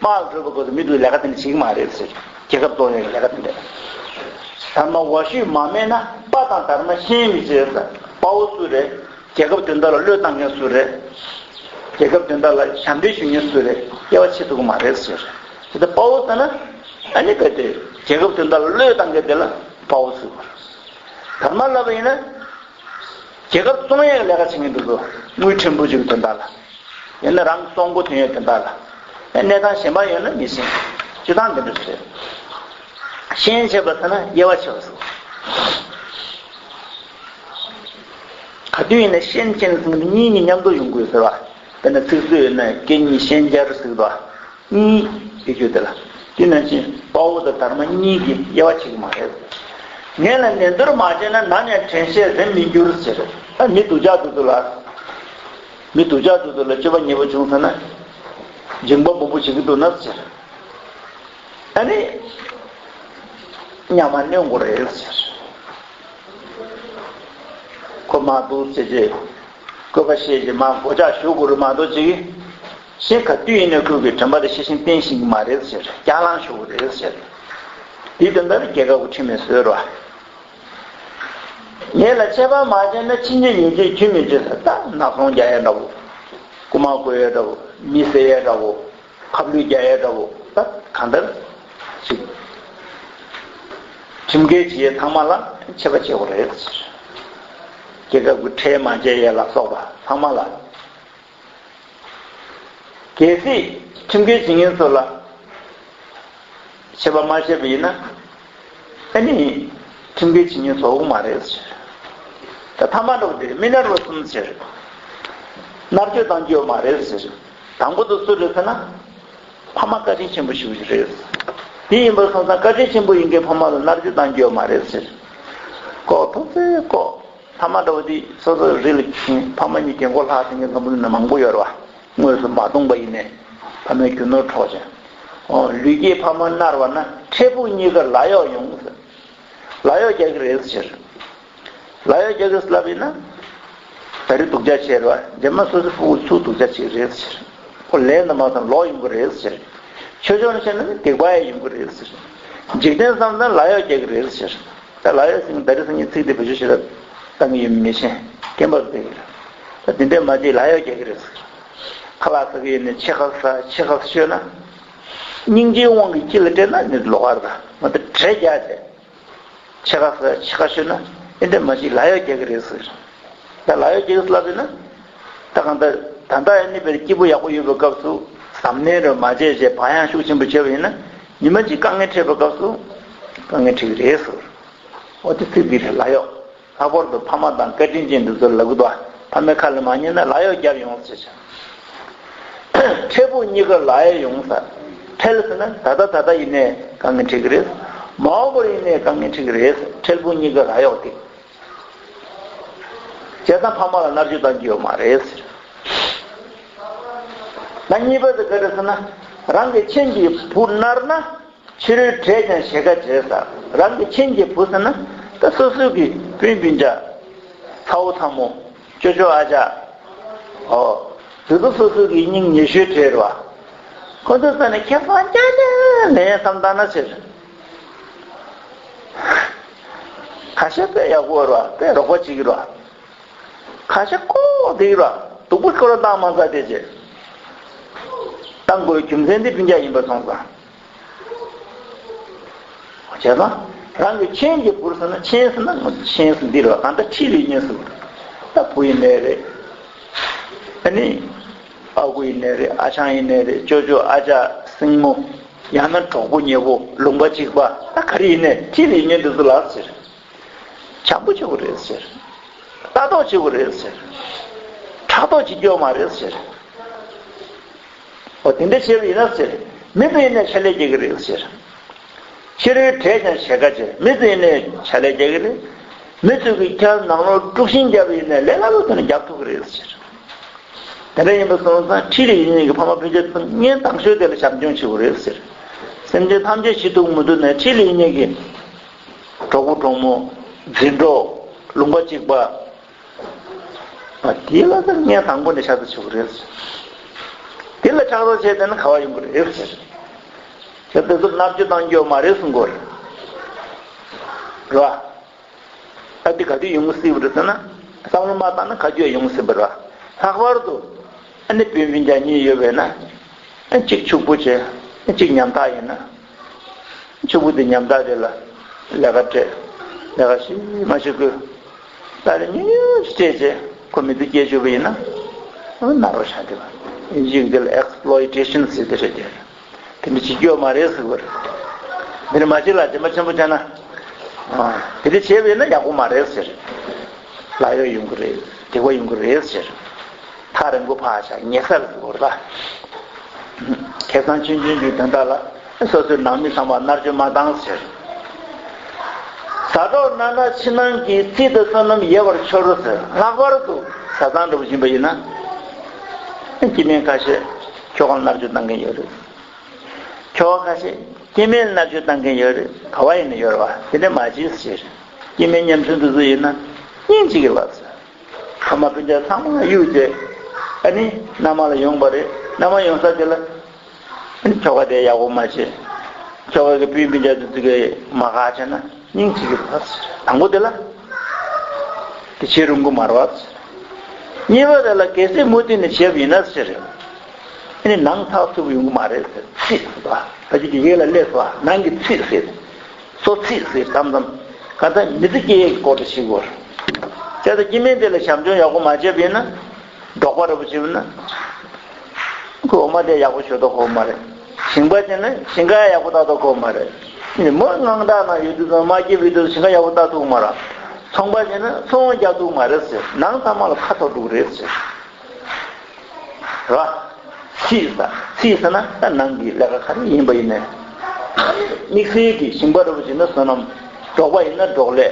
དམག་ལ་བྲོས་པ་སྐབས་སུ་མི་དེ་ལས་ཀ་དེ་འདྲ་བྱེད་ཀྱི་མ་རེད་ཟེར། རྒྱལ་ཁབ་སྐྱོང་ཡས་ཀྱི་ལས་ཀ་དེ་འདྲ། དྷརྨ་བ་ཤུ་མ་སྨད་ན་དཔའ་དང་དྷརྨ་ཤན་མི་བྱེད་ཟེར། དཔའ་བོ་སུ་རེད། རྒྱལ་ཁབ་དོན་དག་ལ་བློས་བཏང་མཁན་སུ་རེད། རྒྱལ་ཁབ་དོན་དག་ལ་ཞབས་འདྲེན་ཞུ་མཁན་སུ་རེད། དབྱེ་བ་ཕྱེ་ཐུབ་ཀྱི་མ་རེད་ཟེར། དེ་ལྟར་དཔའ་བོ་ཟེར་ན་ཨ་ནི་གལ་ཏེ་རྒྱལ་ཁབ་དོན་དག་ལ་བློས་བཏང་མཁན་དེ་ལ་དཔའ་བོ་ཟེར་བ་རེད། དྷརྨ་ལབ་པ་ཡིན་ན། རྒྱལ་ཁབ་སྐྱོང་ཡས་ཀྱི་ལས་ཀ་བྱེད་མཁན་དེ་ཚོ་དངུལ་ཕྲན་བུ་ཅིག་གི་དོན་དག་ལ། ཡང་ན་རང་གི་གསོག་མགོ་ཐོན་ཡས་དོན་དག་ལ། ཡང་གནས་སྟངས་གཞན་པ་ཡོད་ན་མི་ཤེས། སྤྱིར་བཏང་འདི་འདྲ་ཞིག་རེད། ཤན་ཕྱེ་བ་ཟེར་ན་དབྱེ་བ་ཕྱེ་བ་ཟེར། ག་དུས་ཡིན་ན་ཤན་ཕྱེ་ན་ཟེར་ན་གཉིས་གཉིས་མཉམ་དུ་ཡོང་དགོས་ཟེར་བ། དཔེར་ན་ཚིག་མཛོད་ཡོད་ན་སྐད་གཉིས་ཤན་སྦྱར་ཟེར་བ། གཉིས་ཀྱི་རྒྱུ་དེ་ལ། དེ་ནང་བཞིན་དཔའ་བོ་དང་དྷརྨ་གཉིས་ཀྱི་དབྱེ་བ་ཕྱེ་གི་མ་རེད། ངས་ལ་ནན་ཏུར་མ་བྱས་ན་ནམ་ཡང་དྲན་ཤེས་རེད་མི་འགྱུར་ཟེར། ཨ་མི་སྡུག་ཅག་འདུག་འདུག་ལ། མི་སྡུག་ཅག་འདུག་འདུག་ལ་སྤྱོད་པ་ཉེས་པོ་བྱུང་ཟེར་ན། སྦྱིན་པ་མང་པོ་བྱེད་ཀྱི་འདུག་ན་ཟེར། ཨ་ནི། ཉམས་མ་གནོན་དགོས་རེད་ཟེར། ཁོ་མ་འདུག་ཟེར་རྗེས། བཀོད་པ་ཤེས་ཀྱི་མ་གོ་ཆག་ཞུ་དགོས་རེད་མ་གཏོགས་ཅིག་གཞན་ག་དུས་ཡིན་ནའི་ཁོས་ཀྱི་དྲན་པ་དེ་ཤེས་བཞིན་བསྟེན་ཤེས་ཀྱི་མ་རེད་ཟེར། སྐྱག་ལང་ཞུ་དགོས་རེད་ཟེར། དེའི་དོན་དག་ལ་རྒྱལ་ཁབ་ཀྱི་ཁྲིམས་ནས་བཟོས་རོགས། ངེད་ལ་ཆད་པ་མ་བྱས་ན་ཕྱིན་ཆད་ཉེས་ཆད་རྒྱུན་མི་ཆད་ཟེར། ད་ནག་ཚོང་རྒྱག་ཡས་འདྲ་བོ། རྐུ་མ་རྐུ་ཡས་འདྲ་བོ། མི་བསད་ཡས་འདྲ་བོ། ཁ་བསླུས་རྒྱག་ཡས་འདྲ་བོ། ད་གང་ལྟར་ཞིག་ཁྲིམས་འགལ་བྱེད་ཡས་ཚང་མ་ལ་ཆད་པ་བྱེད་དགོས་རེད། རྒྱལ་ཁབ་ཀྱི་ཁྲལ་མ་འཇལ་ཡས་ལ་སོགས་པ་ཚང་མ་ལ། གལ་སྲིད་ཁྲིམས་འགལ་བྱེད་མཁན་ཚོ་ལ་ཆད་པ་མ་བྱས་པ་ཡིན་ན། ཨ་ནི་ཁྲིམས་འགལ་བྱེད་མཁན་ཚོ་འོང་མ་རེད་ཟེར། ད་ཐ་མ་འདྲ་བོ་དེ་མི་ནར་བ་གསུམ་ཟེར། མནར་གཅོད་བཏང་རྒྱུ་ཡོད་མ་རེད་ཟེར། དང་པོ་དེ་སུ་རེད་ཟེར་ན། ཕ་མ་བཀའ་དྲིན་ཆེན་པོ་ཞིག་རེད། དེ་ཡིན་པ་སོང་ཙང་བཀའ་དྲིན་ཆེན་པོ་ཡིན་མཁན་ཕ་མ་ལ་མནར་གཅོད་བཏང་རྒྱུ་ཡོད་མ་རེད་ཟེར། ལྐོག་ཐུག་ཚེ་ལྐོག་ཕ་མ་འདྲ་བོ་དེ་སོ་སོའི་རི་ལ་ཕ་མ་གཉིས་རྒན་གོག་ལྷག་ཟིན་མཁན་འཛམ་བུ་གླིང་ན་མང་པོ་ཡོད་རེད་བ། དངོས་སུ་མ་མཐོང་པ་ཡིན་ནའི་ཕ་མའི་རྒྱུ་ནོར་འཕྲོག་ཅིང་། ཨོ་ལུས་སྐྱེས་ཕ་མ་མནར་བ་ན་འཕྲལ་ཕུགས་གཉིས་ཀར་ལག་གཡོག་ཡོང་ཟེར། ལག་གཡོག་རྒྱག་གི་རེད་ཟེར། ལག་གཡོག་རྒྱག་གི་ལབ་ཡིན་ན། ད་རེས་སྡུག་ཅག་བྱས་རེད་བ། རྗེས་མ་སོ་སོའི་ཕྲུ་གུ་ཚུར་སྡུག་ཅག་བྱེད་ཀྱི་རེད་ཟེར། ཁོ་ལས་འདི་མ་ཚང་ལོག་ཡོང་གི་རེད་ཟེར། ཆོས་ཕྱོགས་ནས་བཤད་ན་ནི་སྡིག་པ་ཡང་ཡོང་གི་རེད་ཟེར། འཇིག་རྟེན་བསམ་ན་ལག་གཡོག་རྒྱག་གི་རེད་ཟེར། ད་ལག་གཡོག་ཟེར་ནི་ད་རེས་སང་ཉིན་ཚིག་དེ་བེད་སྤྱོད་བྱེད་ལ་བཏང་གི་ཡོད་མི་ཤེས། སྐྱེན་པར་བསྡད་ཀྱི་རེད། ད་དེ་འདྲས་མ་བྱེད་ལག་གཡོག་རྒྱག་གི་རེད་ཟེར། ཁ་ལག་ཟ་གི་ཡོད་ནས་ཕྱེད་ཀ་ཟ་ཕྱེད་ཀ་ཤོད་ན། སྙིང་རྗེའི་དབང་གིས་ཁྱི་ལ་སྤྲད་ན་ནི་ལོག་པ་རེད། ད་ང་ད་བྲེལ་རྒྱག་བྱས། ཕྱེད་ཀ་ཟ་ཕྱེད་ཀ་ཤོད་ན་ཨེ་འདྲས་མ་བྱེད་ལག་གཡོག་རྒྱག་གི་རེད་ཟེར། ད་ལག་གཡོག་རྒྱག་གི་ལབ་ཡིན་ན། ད་གང་ལྟར་ད་ལྟ་ཡང་ནི་བར་སྐྱིད་པོ་ཡག་པོ་ཡོད་པའི་སྐབས་སུ་གཟབ་ནན་རེ་མ་བྱས་བྱས་བག་ཡངས་ཤུགས་ཆེན་པོ་བྱས་པ་ཡིན་ན་ཉི་མ་གཅིག་དཀའ་ངལ་འཕྲད་པའི་སྐབས་སུ་དཀའ་ངལ་འཕྲད་ཀྱི་རེད་ཟེར། འོ་དེ་ཚིག་འདི་རེད་ལག་གཡོག་ལྷག་པར་དུ་ཕ་མ་དང་བཀའ་དྲིན་ཅན་འདི་ཚོར་ལབ་གི་འདུག་ཕ་མའི་ཁ་ལ་མ་ཉན་ན་ལག་གཡོག་རྒྱབ་ཡོང་ཟེར་བྱས། འཕྲལ་ཕུགས་གཉིས་ཀར་ལག་གཡོག་ཡོང་ཟེར། འཕྲལ་ཟེར་ན་ད་ལྟ་ད་ལྟ་ཡིན་ནའི་དཀའ་ངལ་འཕྲད་ཀྱི་རེད། མ་འོངས་པར་ཡིན་ནའི་དཀའ་ངལ་འཕྲད་ཀྱི་རེད། འཕྲལ་ཕུགས་གཉིས་ཀར་ལག་གཡོག་དེ། བྱས་ཙང་ཕ་མ་ལ་མནར་གཅོད་གཏང་རྒྱུ་ཡོད་མ་རེད་ཟེར། ད་གཉིས་པ་དེ་ག་རེ་ཟེར་ན། རང་གི་མཆན་གྱི་བུ་མནར་ན། ཕྱི་རོལ་བྲེད་ཀྱང་ཞེ་དགའ་བྱེད་ཟེར། རང་གི་མཆན་གྱི་བུ་ཟེར་ན། ད་སོ་སོའི་གི་སྤུན་སྤུན་ཀྱག་ཚ་བོ་ཚ་མོ། ཅོ་ཅོ་ཨ་ཅག་ཨོ། དེ་ཚོ་སོ་སོའི་གི་སྙིང་ཉེ་ཤོས་གྲས་རེད་བ། ཁོ་ཚོ་ས་ནས་ཁྱེད་ཚང་སྐྱ་ནས་ལན་བསམ་བཏང་ན་ཟེར། ཁ་ཤས་དཔེ་ཡག་པོ་རེད་བ། དཔེ་རོགས་པ་བྱེད་ཀྱི་རེད་བ། ཁ་ཤས་ལྐོག་བསྡད་ཀྱི་རེད་བ། སྡུག་པོ་ཁོ་རང་བཏང་མ་ཚར་དེ་བྱས། བཏང་དགོས་རྒྱུ་མཚན་དེ་སྤུན་ཀྱག་ཡིན་པ་སོང་ཙང་། བྱས་ཙང་། རང་གི་མཆན་གྱི་བུར་ཟེར་ན་མཆན་ཟེར་ན་ང་ཚོ་མཆན་ཟེར་འདི་རེད་བ། གང་ལྟར་འཁྲིས་ལ་ཡིན་ཟེར་བ། ད་བུ་ཡིན་ནའི་རེད། ཨ་ནི། ཨ་ཁུ་ཡིན་ནའི་རེད། ཨ་ཆང་ཡིན་ནའི་རེད། ཅོ་ཅོ་ཨ་ཅག་སྲིང་མོ། ཡང་ན་གྲོགས་པོ་ཉེ་པོ་ལུང་པ་གཅིག་པ། ད་ག་རེ་ཡིན་ནའི་འཁྲིས་ལ་ཡིན་ནའི་འདི་ཚོ་ལ་ཟེར། བྱམས་པོ་བྱེད་དགོས་རེད་ཟེར། ལྟ་རྟོག་བྱེད་དགོས་རེད་ཟེར། ཕྲག་དོག་བྱེད་རྒྱུ་མ་རེད་ཟེར། འོ་དེ་འདྲ་བྱས་པ་ཡིན་ན་ཟེར། མི་ཚོ་ཡིན་ནའི་ཕྱག་ལས་རྒྱག་གི་རེད་ཟེར། ཕྱི་རོལ་བྲལ་ཀྱང་ཕྱེད་ཀ་བྱས། མི་ཚོ་ཡིན་ནའི་ཕྱག་ལས་རྒྱག་གི་རེད། མི་ཚོ་གིས་ཁྱེད་ནང་ལོགས་དཀྲུག་ཤིང་བརྒྱབ་པ་ཡིན་ནའི་ལས་སླ་པོ་བྱས་ནས་རྒྱག་ཐུབ་ཀྱི་རེད་ཟེར། དེ་འདྲ་ཡིན་པ་སོང་ཙང་ཁྲིད་ལས་ཡིན་མཁན་གྱི་ཕ་མ་སྤུན་མཆེད་ཚོ་ངས་དང་ཤོས་དེ་ལ་བྱམས་སྐྱོང་བྱེད་དགོས་རེད་ཟེར། སེམས་ཅན་ཐམས་ཅད་ཤི་ཐུབ་མི་འདུག་ནའི་ཁྲིད་ལས་ཡིན་མཁན་གྱི་གྲོགས་པོ་གྲོགས་མོ། འཛིན་གྲོགས། ལུང་པ་གཅིག་པ། ཨ་དེ་ལ་ད་ངས་དང་པོ་ནས་ཕྱག་རྩ་ཆེ་བོ་རེད་ཟེར། དེ་ལ་ཕྱག་རྩ་བྱས་བསྡད་ན་ག་བ་ཡོང་གི་རེད་ཟེར། ཁྱེད་དེ་ཚོ་མནར་གཅོད་གཏང་རྒྱུ་མ་རེད་གསུང་གི་རེད། རེད་བ། ཨ་དེ་ག་དུས་ཡོང་གི་སྲིད་པ་རེད་ཟེར་ན། བསམ་བློ་མ་བཏང་ན་ག་དུས་ཡོང་གི་སྲིད་པ་རེད་བ། ལྷག་པར་དུ་ཨ་ནི་སྤུན་སྤུན་ཀྱག་གཉིས་ཡོད་པས་ན། ཨ་གཅིག་ཕྱུག་པོ་བྱས། ཨ་གཅིག་ཉམ་ཐག་ཡིན་ན། ཕྱུག་པོ་དེ་ཉམ་ཐག་དེ་ལ་ལས་ཀ་སྤྲད། ལས་ཀ་ཞིག་མ་ཞིག་དགོས། ད་རེས་ཉུང་ཉུང་ཞིག་སྤྲད་བྱས་ཁོ་མི་ཚེ་སྐྱེལ་ཆོག་པ་ཡིན་ན། ཨ་ནི་མནར་བ་ཤ་དེ་བ། ཨིན་ཇི་ཡིག་འདི་ལ་ཨེག་སི་པི་ལོ་ཡི་ཊེ་ཤན་ཟེར་དེ་རེད་དེ། དེ་འདྲ་བྱེད་རྒྱུ་མ་རེད་ཟེར་བ་རེད། འདི་འདྲ་མ་བྱེད་ལ་རྗེས་མ་ཆེན་པོ་བྱས་ན། ཨ་དེ་འདྲ་བྱས་པ་ཡིན་ན་ཡག་པོ་མ་རེད་ཟེར། ལཱ་གཡོག་ཡོང་གི་རེད། སྡིག་པ་ཡོང་གི་རེད་ཟེར། ཐག་རིང་པོ་ཕར་བཞག་ཉེ་སར་ཟེར་བ་རེད་ད། ཁེ་བཟང་ཆུང་ཆུང་གི་དོན་དག་ལ་སོ་སོའི་ནང་མི་ཚང་མ་མནར་གཅོད་མ་བཏང་ཟེར། ཟ་འཕྲོག་མནའ་མ་ཕྱི་ནང་གི། ཚིག་དང་བསོད་ནམས་ཡལ་བར་འཆོར་ཟེར། ལྷག་པར་དུ་བཟའ་ཚང་འདྲ་པོ་ཡིན་པ་ཡིན་ན། སྐྱེ་དམན་ཁ་ཤས་ཁྱོ་ག་ལ་མནར་གཅོད་བཏང་མཁན་ཡོད་རེད། ཁྱོ་ག་ཁ་ཤས་སྐྱེ་དམན་ལ་མནར་གཅོད་བཏང་མཁན་ཡོད་རེད། ག་བ་ཡིན་ན་ཡོད་རེད་བ། དེ་འདྲ་མ་བྱེད་ཟེར། སྐྱེ་དམན་ཉམ་ཆུང་དེ་ཚོ་ཡིན་ན་སྙིང་རྗེ་གི་རེད་བ་ཟེར། ཕ་མ་སྤུན་ཀྱག་ཚང་མ་གཡུགས་བྱས། ཨ་ནི་མནའ་མ་ལ་ཡོང་བ་རེད། མནའ་མ་ཡོང་ས་དེ་ལ་ཨ་ནི་ཁྱོ་ག་དེ་ཡག་པོ་མ་བྱས། ཁྱོ་ག་གི་སྤུན་སྤུན་ཀྱག་དེ་ཚོ་གིས་མ་དགའ་བྱས་ན་སྙིང་རྗེ་གི་རེད་བ་ཟེར། དང་པོ་དེ་ལ་དེ་བྱེད་རུང་གི་མ་རེད་བ་ཟེར། གཉིས་པ་དེ་ལ་གལ་སྲིད་མུ་མཐུད་ནས་བྱས་པ་ཡིན་ན་ཟེར། ཨ་ནི་ནང་ཚགས་ཚུད་པོ་ཡོང་གི་མ་རེད་ཟེར། ཚིག་ཟེར་བ། ད་ཅི་དེ་ཡིག་ལ་སླེབས་སོང་བ། ནང་གི་ཚིག་ཟེར། སོ་ཚིག་ཟེར། མཚམས་མཚམས་གང་ལྟར་མི་ཚེ་སྐྱེལ་ཡས་ཀྱི་སྐོར་དུ་ཞིག་གོ། བྱས་ཙང་སྐྱེ་དམན་དེ་ལ་བྱམས་སྐྱོང་ཡག་པོ་མ་བྱས་པ་ཡིན་ན། འབྲོག་པ་འདྲ་པོ་བྱས་པ་ཡིན་ན། ཁོའི་འོ་མ་དེ་ཡག་པོ་ཞོ་ཐོག་གོ་མ་རེད། ཞིང་པ་བྱས་ན་ཞིང་ཁ་ཡག་པོ་བཏབ་ཐོག་གོ་མ་རེད། མི་དངངས་སྐྲག་ནང་ཡོད་དུས་ཙང་མ་སྐྱེས་པའི་དུས་ཞིང་ཁ་ཡག་པོ་བཏབ་ཐུབ་མ་རེད། ཚོང་པ་བྱས་ན་ཚོང་རྒྱག་ཐུབ་མ་རེད་ཟེར། ནང་ཚང་མ་ལ་ཁ་འཐོར་འགྲོ་གི་རེད་ཟེར། རེད་བ། ཚིག་ཟེར། ཚིག་ཟེར་ན་ད་ནང་གི་ལས་ཀ་ག་རེ་ཡིན་པ་ཡིན་ནའི། དམིགས་བསལ་གྱི་ཞིང་པ་འདྲ་པོ་བྱས་ན་བསོད་ནམས། འབྲོག་པ་ཡིན་ན་འབྲོག་ལས།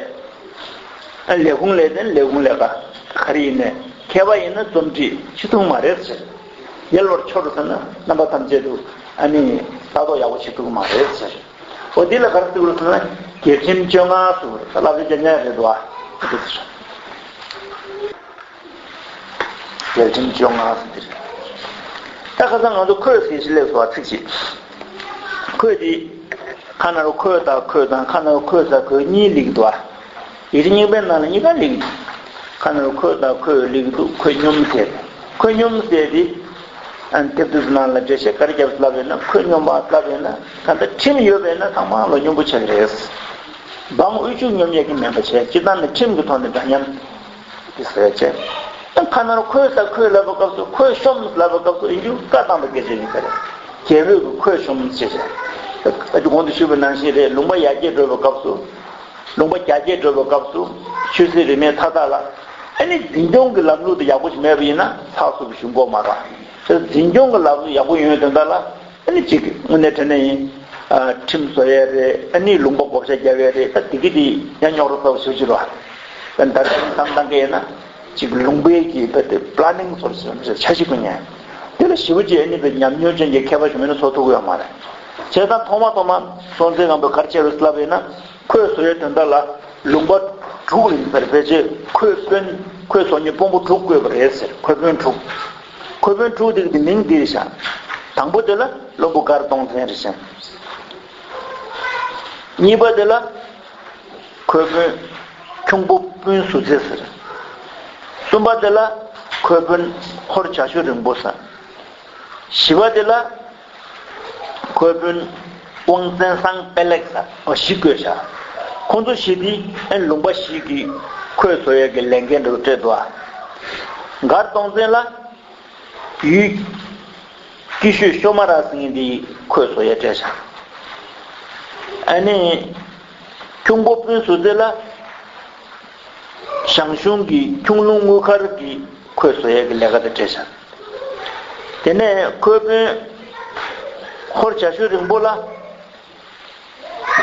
ཨ་ལས་ཁུངས་ལས་དེ་ལས་ཁུངས་ལས་ཀ་ག་རེ་ཡིན་ནའི། མཁས་པ་ཡིན་ན་རྩོམ་སྒྲིག་ཆེ་ཆུང་མ་རེད་ཟེར། ཡལ་བར་འཆོར་ཟེར་ན་རྣམ་པ་ཐམས་ཅད་དུ་ཨ་ནི་ལྟ་རྟོག་ཡག་པོ་བྱེད་ཐུབ་ཀྱི་མ་རེད་ཟེར། འོ་འདི་ལ་ག་རེ་ཟེར་དགོས་ཟེར་ན་རྒྱལ་ཁྲིམས་བཅོ་ལྔ་ཟེར་བ་རེད། ད་བསླབ་བྱ་རྒྱག་མཁན་རེད་འདུག་ཨ། འདི་ཟེར། རྒྱལ་ཁྲིམས་བཅོ་ལྔ་ཟེར་དེ་རེད། ད་ཁ་སང་ང་ཚོ་ཁོས་ཟེར་ཞིག་སླེབས་སོང་བ། ཚིག་ཅིག་ཁོས་དེ་ཁ་ན་རོ་ཁོས་དང་ཁོས་དང་ཁ་ན་རོ་ཁོས་ཟེར་ཁོས་གཉིས་སླེབས་འདུག་ཨ། ཡིག་ཆ་རྙིང་པའི་ནང་ལ་གཉིས་ཀ་སླེབས་འདུག་ཁ་ན་རོ་ཁོས་དང་ཁོས་སླེབས་འདུག་ཁོས་སྙོམས་ཟེར། ཁོས་སྙོམས་ཟེར་དེ། ཨ་དེབ་དེ་ཚོ་ནང་ལ་འགྲེལ་བཤད་ག་རེ་བརྒྱབ་ལབ་ཡོད་ན། ཁོས་སྙོམས་པ་ལབ་ཡོད་ན་ད་ལྟ་ཁྲིམས་ཡོད་པས་ན་ཚང་མ་ལ་སྙོམས་པོ་ཆགས་ཀྱི་རེད། འབངས་དབུལ་ཕྱུག་སྙོམས་ཡས་ཀྱི་མིན་པ་བྱས། སྤྱིར་བཏང་ནས་ཁྲིམས་ཀྱི་ཐོག་ནས་འདྲ་མཉམ། དེ་ཟེར་བྱས། ཁ་ནར་ཁོས་ཟེར་ཁོས་ལབ་པའི་སྐབས་སུ། ཁོས་ཤོམ་ལབ་པའི་སྐབས་སུ་ཡིན་རྒྱུ་བཀའ་བཏང་བ་སྐད་ཆ་ཡིན་ས་རེད། རྒྱལ་པོས་ཀྱི་ཁོས་ཤོམ་ཅེས་བྱས། ཨ་ཅེ་གོང་དུ་ཞུས་པ་ནང་བཞིན་རེད། ལུང་པ་ཡར་རྒྱས་འགྲོ་བའི་སྐབས་སུ། ལུང་པ་རྒྱ་སྐྱེད་འགྲོ་བའི་སྐབས་སུ། ཆོས་སྲིད་རིས་མེད་མཐའ་དག་ལ། ཨ་ནི་འཛིན་སྐྱོང་གི་ལམ་ལུགས་དེ་ཡག་པོ་ཞིག་མེད་པ་ཡིན་ན་ཚགས་ཚུད་པོ་ཞིག་འགོ་མ་རག་དེ་འཛིན་སྐྱོང་གི་ལམ་ལུགས་ཡག་པོ་ཡོང་ཡས་དོན་དག་ལ། ཨ་ནི་གཅིག་དངོས་གནས་དྲང་གནས་ཡིན། ཨ་ཁྲིམས་བཟོ་ཡས་རེད། ཨ་ནི་ལུང་པ་བགོ་བཤའ་རྒྱག་ཡས་རེད། ད་དེ་གི་དེ་ཡང་རྙོག་དྲ་ཚ་པོ་ཞེ་པོ་ཅིག་རེད་བ། ད་ལྟ་ཁྲིམས་བསམ་བཏང་གི་ཡིན་ན། གཅིག་ལུང་པའི་གི་ད་དེ་པི་ལ་ནིང་བཟོ་རེད་ཟེར་འཆར་གཞི་ཀུན་ཉན། དེ་ལ་ཞེ་པོ་ཅིག་ཨ་ནི་དཔེ་ཉམས་མྱོང་ཅན་གྱི་མཁས་པ་ཞིག་མེད་ན་བཟོ་ཐུབ་ཀྱི་ཡོད་མ་རེད། བྱས་ཙང་ཐོག་མ་ཐོག་མ་སྲོང་བཙན་སྒམ་པོས་ག་རེ་བྱས་རེད་ལབ་པ་ཡིན་ན། ཁོས་བཟོ་ཡས་དོན་དག་ལ་ལུང་པ་དྲུག་ལ་ཡིན་ཟེར། ཕལ་ཆེར་ཁོས་དཔོན། ཁོས་བཟོ་མཁན་དཔོན་པོ་དྲུག་བསྐོས་པ་རེད་ཟེར། ཁོས་དཔོན་དྲུག་ཁོས་དཔོན་དྲུག་དེ་གི་དེ་མིང་འདི་རེད་ཤག་དང་པོ་དེ་ལ་བློན་པོ་མགར་སྟོང་བཙན་རེད་ཤག་གཉིས་པ་དེ་ལ་ཁོས་དཔོན་ཁྱུང་པོ་དཔོན་ཟུར་མཛད་ཟེར། གསུམ་པ་དེ་ལ་ཁོས་དཔོན་ཧོར་བྱ་ཞོ་རིང་པོ་ཟེར། བཞི་པ་དེ་ལ་ཁོས་དཔོན་དབང་བཙན་སང་དཔལ་ལེགས་ཟེར། འོ་བཞི་བསྐོས་བཞག་ཁོང་ཚོ་བཞི་དེ་ཨ་ནི་ལུང་པ་བཞི་གི་ཁོས་བཟོ་ཡས་ཀྱི་ལས་འགན་འདྲ་བོ་སྤྲད་འདུག་ཨ། མགར་སྟོང་བཙན་ལ་ཡུལ་སྐྱིད་ཤོད་ཤོ་མ་ར་ཟེར་མཁན་དེ་ཁོས་བཟོ་ཡས་སྤྲད་བཞག་ཨ་ནི་ཁྱུང་པོ་དཔོན་ཟུར་མཛད་ལ། ཞང་ཞུང་གི་ཁྱུང་ལུང་དངུལ་མཁར་གྱི་ཁོད་བཟོ་ཡས་ཀྱི་ལས་ཀ་དེ་སྤྲད་བཞག་དེ་ནས་ཁོད་དཔོན་ཧོར་བྱ་ཞུ་རིང་པོ་ལ།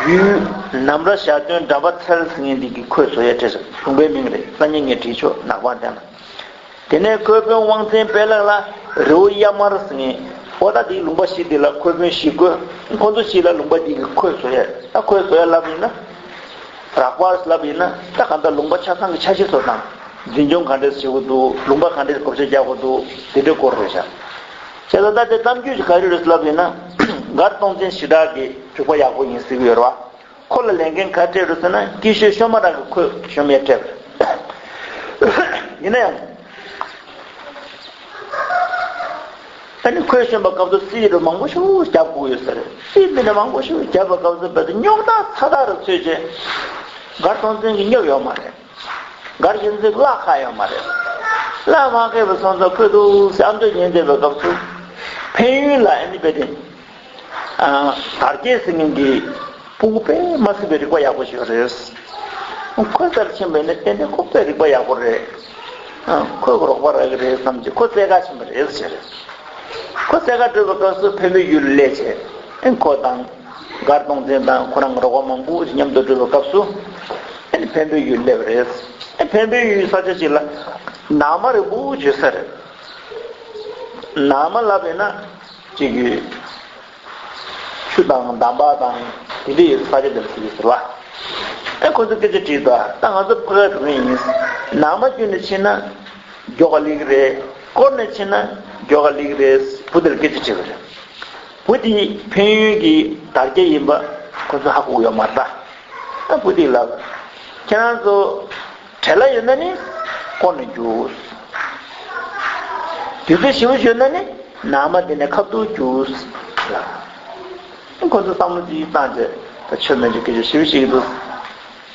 ཡུལ་ནམ་ར་ཞག་སྟོན་འགྲམ་པ་ཚལ་ཟེར་མཁན་འདི་གི་ཁོད་བཟོ་ཡས་སྤྲད་སོང་། ལུང་པའི་མིང་རེད། སང་ཉིན་ངས་བྲིས་ཆོག་ནག་པང་སྟེང་ལ། དེ་ནས་ཁོད་དཔོན་དབང་བཙན་པད་ལག་ལ་རི་བོ་གཡའ་དམར་ཟེར་མཁན། འོ་ད་འདིའི་ལུང་པ་བཞི་འདི་ལ་ཁོད་དཔོན་བཞི་དགོས། ཁོ་ཚོ་བཞི་ལ་ལུང་པ་འདི་གི་ཁོད་བཟོ་ཡས། ད་ཁོད་བཟོ་ཡས་ལབ་ཡིན་ན། རག་པ་ལབ་ཡིན་ན་ད་གང་ལྟར་ལུང་པ་ཆ་ཚང་གི་འཆར་གཞི་བཟོ་སྟངས། འཛིན་སྐྱོང་ག་འདྲས་བྱེད་དགོས་འདུག་ལུང་པ་ག་འདྲས་བགོ་བཤའ་རྒྱག་དགོས་འདུག་དེ་འདྲའི་སྐོར་རེད་ཤག་བྱས་ཙང་ད་དེ་གཏམ་རྒྱུད་ཀྱི་ག་རེ་རེད་ལབ་ཡིན་ན། མགར་སྟོང་བཙན་ཞེ་དྲག་གི་འཇུག་པ་ཡག་པོ་ཡིན་ཟེར་གྱི་ཡོད་རེད་བ། ཁོ་ལ་ལས་འགན་ག་རེ་སྤྲད་རེད་ཟེར་ན། སྐྱིད་ཤོད་ཤོ་མ་ར་གི་ཁོད་ཤོམ་ཡས་སྤྲད་པ་རེད། ཡིན་ན་ཡང་། ཨ་ནི་ཁོད་ཤོམ་པའི་སྐབས་སུ་རྩིས་རུ་མང་པོ་ཞིག་རྒྱབ་དགོས་ཡོད་ས་རེད། རྩིས་འདི་འདྲ་མང་པོ་ཞིག་རྒྱབ་པའི་སྐབས་སུ་བས་ཏེ་རྙོག་དྲ་ཚ་ཐག་རུ་ཚུད་རྗེས། མགར་སྟོང་བཙན་གྱིས་སྙོབ་ཡོད་མ་རེད། མགར་གཞོན་ཚོས་གླགས་ཁག་ཡོད་མ་རེད། གླགས་མ་ཁེལ་བ་སོང་ཙང་ཁོད་འདུག་སེ་ཨ་མདོ་ཉན་བསྡད་པའི་སྐབས་སུ། འཕན་ཡུལ་ལ་ཨ་ནི་བས་ཏེ། ཨ། དར་རྒྱས་ཟེར་མཁན་གྱི་ཕྲུ་གུ་དཔེ་མ་སྲིད་པའི་རིག་པ་ཡག་པོ་ཞིག་རེད། ཁོ་རྩར་ཕྱིན་པ་ཡིན་ན་ཏན་ཏན་ཁོ་དཔེ་རིག་པ་ཡག་པོ་རེད། ཨ། ཁོས་རོགས་པ་རག་གི་རེད་བསམ་གྱི་ཁོ་བཙལ་ག་ཕྱིན་པ་རེད་ཟེར། ཁོ་བཙལ་ག་འགྲོ་བའི་སྐབས་སུ་འཕན་པོའི་ཡུལ་སླེབས་བྱས། ཨེ་ཁོ་དང་མགར་སྟོང་བཙན་དང་ཁོ་རང་རོགས་པ་མང་པོ་ཞིག་མཉམ་དུ་འགྲོ་བའི་སྐབས་སུ། ཨེ་འཕན་པོའི་ཡུལ་སླེབས་པ་རེད། ཨེ་འཕན་པོའི་ཡུལ་ས་ཆ་ཅིག་ལ་ནགས་མ་རིང་པོ་ཡོད་ས་རེད། ནགས་མ་ལབ་ཡིན་ན་ཅིག་ཡོད། ཆུ་དང་འདམ་པ་དང་དེ་འདྲ་ཡོད་ས་ཆ་དེར་ཟེར་གྱི་ཟེར་བ། ཨེ་ཁོ་ཚོས་སྐད་ཆ་དྲིས་དོ། ད་ང་ཚོ་ཕ་གིར་འགྲོ་མཁན་ཡིན། ནགས་མ་བརྒྱུད་ནས་ཕྱིན་ན་མགྱོགས་ག་ལེགས་རེད། བསྐོར་ནས་ཕྱིན་ན་མགྱོགས་ག་ལེགས་རེད། བུ་དེར་སྐད་ཆ་དྲིས་པ་རེད། བུ་དེ་འཕན་ཡུལ་གྱི་དར་རྒྱས་ཡིན་པ་ཁོ་ཚོ་ཧ་གོ་གི་ཡོད་མ་རེད་ད། ཨ་བུ་དེས་ལབ། ཁྱེད་རང་ཚོ་བྲེལ་བ་ཡོད་ན་ནི་བསྐོར་ནས་རྒྱུགས། དུས་ཚོད་ཞེ་པོ་ཡོད་ན་ནི་ནགས་མ་འདི་ནས་ཁ་ཐུག་རྒྱུགས་ལབ། ཁོ་ཚོ་བསམ་བློ་ཅིག་བཏང་བྱས་ད་ཆོ་མེད་ཀྱི་སྐད་ཆ་ཞེ་པོ་བཤད་ཀྱི་འདུག་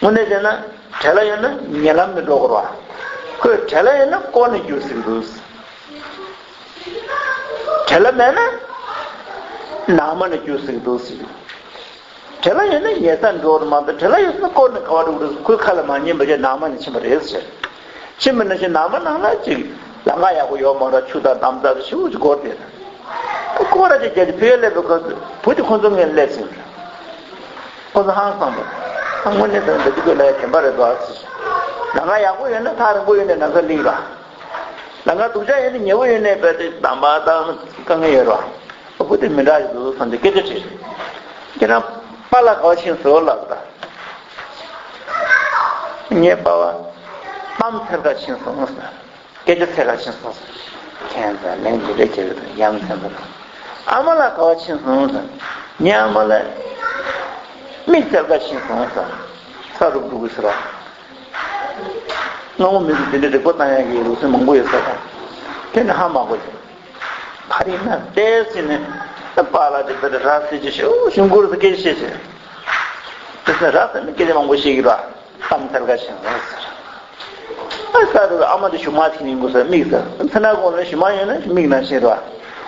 དངོས་གནས་བྱས་ན་བྲེལ་བ་ཡོད་ན་ཉེ་ལམ་ནས་འགྲོ་དགོས་རེད་བ། ཁོས་བྲེལ་བ་ཡོད་ན་བསྐོར་ནས་རྒྱུགས་ཟེར་གྱི་འདུག་བྲེལ་བ་མེད་ན་ནགས་མ་ནས་རྒྱུགས་ཟེར་གྱི་འདུག་ཟེར། བྲེལ་བ་ཡོད་ན་ཉལ་སར་འགྲོ་བར་མ་གཏོགས་བྲེལ་བ་ཡོད་ན་བསྐོར་ནས་ག་པར་འགྲོ་དགོས་རེད། ཁོའི་ཁ་ལ་མ་ཉན་པ་བྱས་ནགས་མ་ནས་ཕྱིན་པ་རེད་ཟེར། ཕྱིན་པ་ནང་བཞིན་ནགས་མ་ནང་ལ་ཅིག་ལམ་ཁ་ཡག་པོ་ཡོད་མ་རེད། ཆུ་དང་འདམ་རྩྭ་དང་ཞེ་པོ་ཅིག་བསྐོར་བསྡད། སྐོར་ར་ཅིག་བརྒྱབ་ཅིག་ཕུ་ཡ་སླེབས་པའི་སྐབས་སུ་བུ་དེ་ཁོ་ཚོ་ངོས་སླེབས་ཟིན། ཁོ་ཚོ་ཧང་སངས་པ། ཨ་དངོས་གནས་ད་འདི་ཁོས་ལབ་ཡ་བདེན་པ་རེད་འདུག་ཨ་ཟེར། ལམ་ཁ་ཡག་པོ་ཡོད་ན་ཐག་རིང་པོ་ཡོད་ནས་ནམ་མཁའ་ལིང་ར། ལམ་ཁ་སྡུག་ཅག་ཡོད་ན་ཉེ་པོ་ཡོད་ནས་བས་ཏེ་འདམ་པ་དང་དཀའ་ངལ་ཡོད་རེད་བ། བུ་དེ་མི་འདྲ་ཞིག་འདུག་བསམ་སྟེ་སྐད་ཆ་དྲིས། ཁྱེད་རང་པཱ་ལགས་ག་པར་ཕྱིན་སོང་ལབ་ད། ངའི་པཱ་ལགས་གཏམ་འཚོལ་ག་ཕྱིན་སོང་ཟེར། སྐད་ཆ་འཚོལ་ག་ཕྱིན་སོང་ཟེར། ཁྱད་མཚར་ལན་འདི་འདྲ་བྱེད་ཀྱི་འདུག་ཡ་མཚན་པ་དང་། ཨ་མ་ལགས་ག་པར་ཕྱིན་སོང་ཟེར། ངའི་ཨ་མ་ལགས་མིག་འཚོལ་ག་ཕྱིན་སོང་ཟེར། ས་རུབ་རུབ་ཟེར་བ། སྔ་མོ་མི་ཚོས་འདི་འདྲའི་རིག་པ་བཏང་ཡག་གི་ལུགས་སྲོལ་མང་པོ་ཡོད་ས་དང་། དེ་ནི་ཧ་མ་གོ་ཞིང་། ཕ་རིང་ན་བལྟས་ཟིན་ནས་པཱ་ལགས་དེ་ལྟར་ར་བཟི་ཅིག་ཤོག་ཤོག་མགུར་དུ་སྐད་ཆ་བཤད་ཟེར། དེ་ཚོ་ར་ཟེར་ནས་སྐད་ཆ་མང་པོ་བཤད་ཀྱི་ར། གཏམ་འཚོལ་ག་ཕྱིན་སོང་ཟེར། ཨ་ས་རུ་ཨ་མ་དེ་གཞུག་མ་ཐིག་ནས་མགོ་ཟེར་མིག་ཟེར། མཚན་ནག་གོང་ལ་གཞུག་མ་ཡོད་ན་མིག་ནང་བཞིན་ར།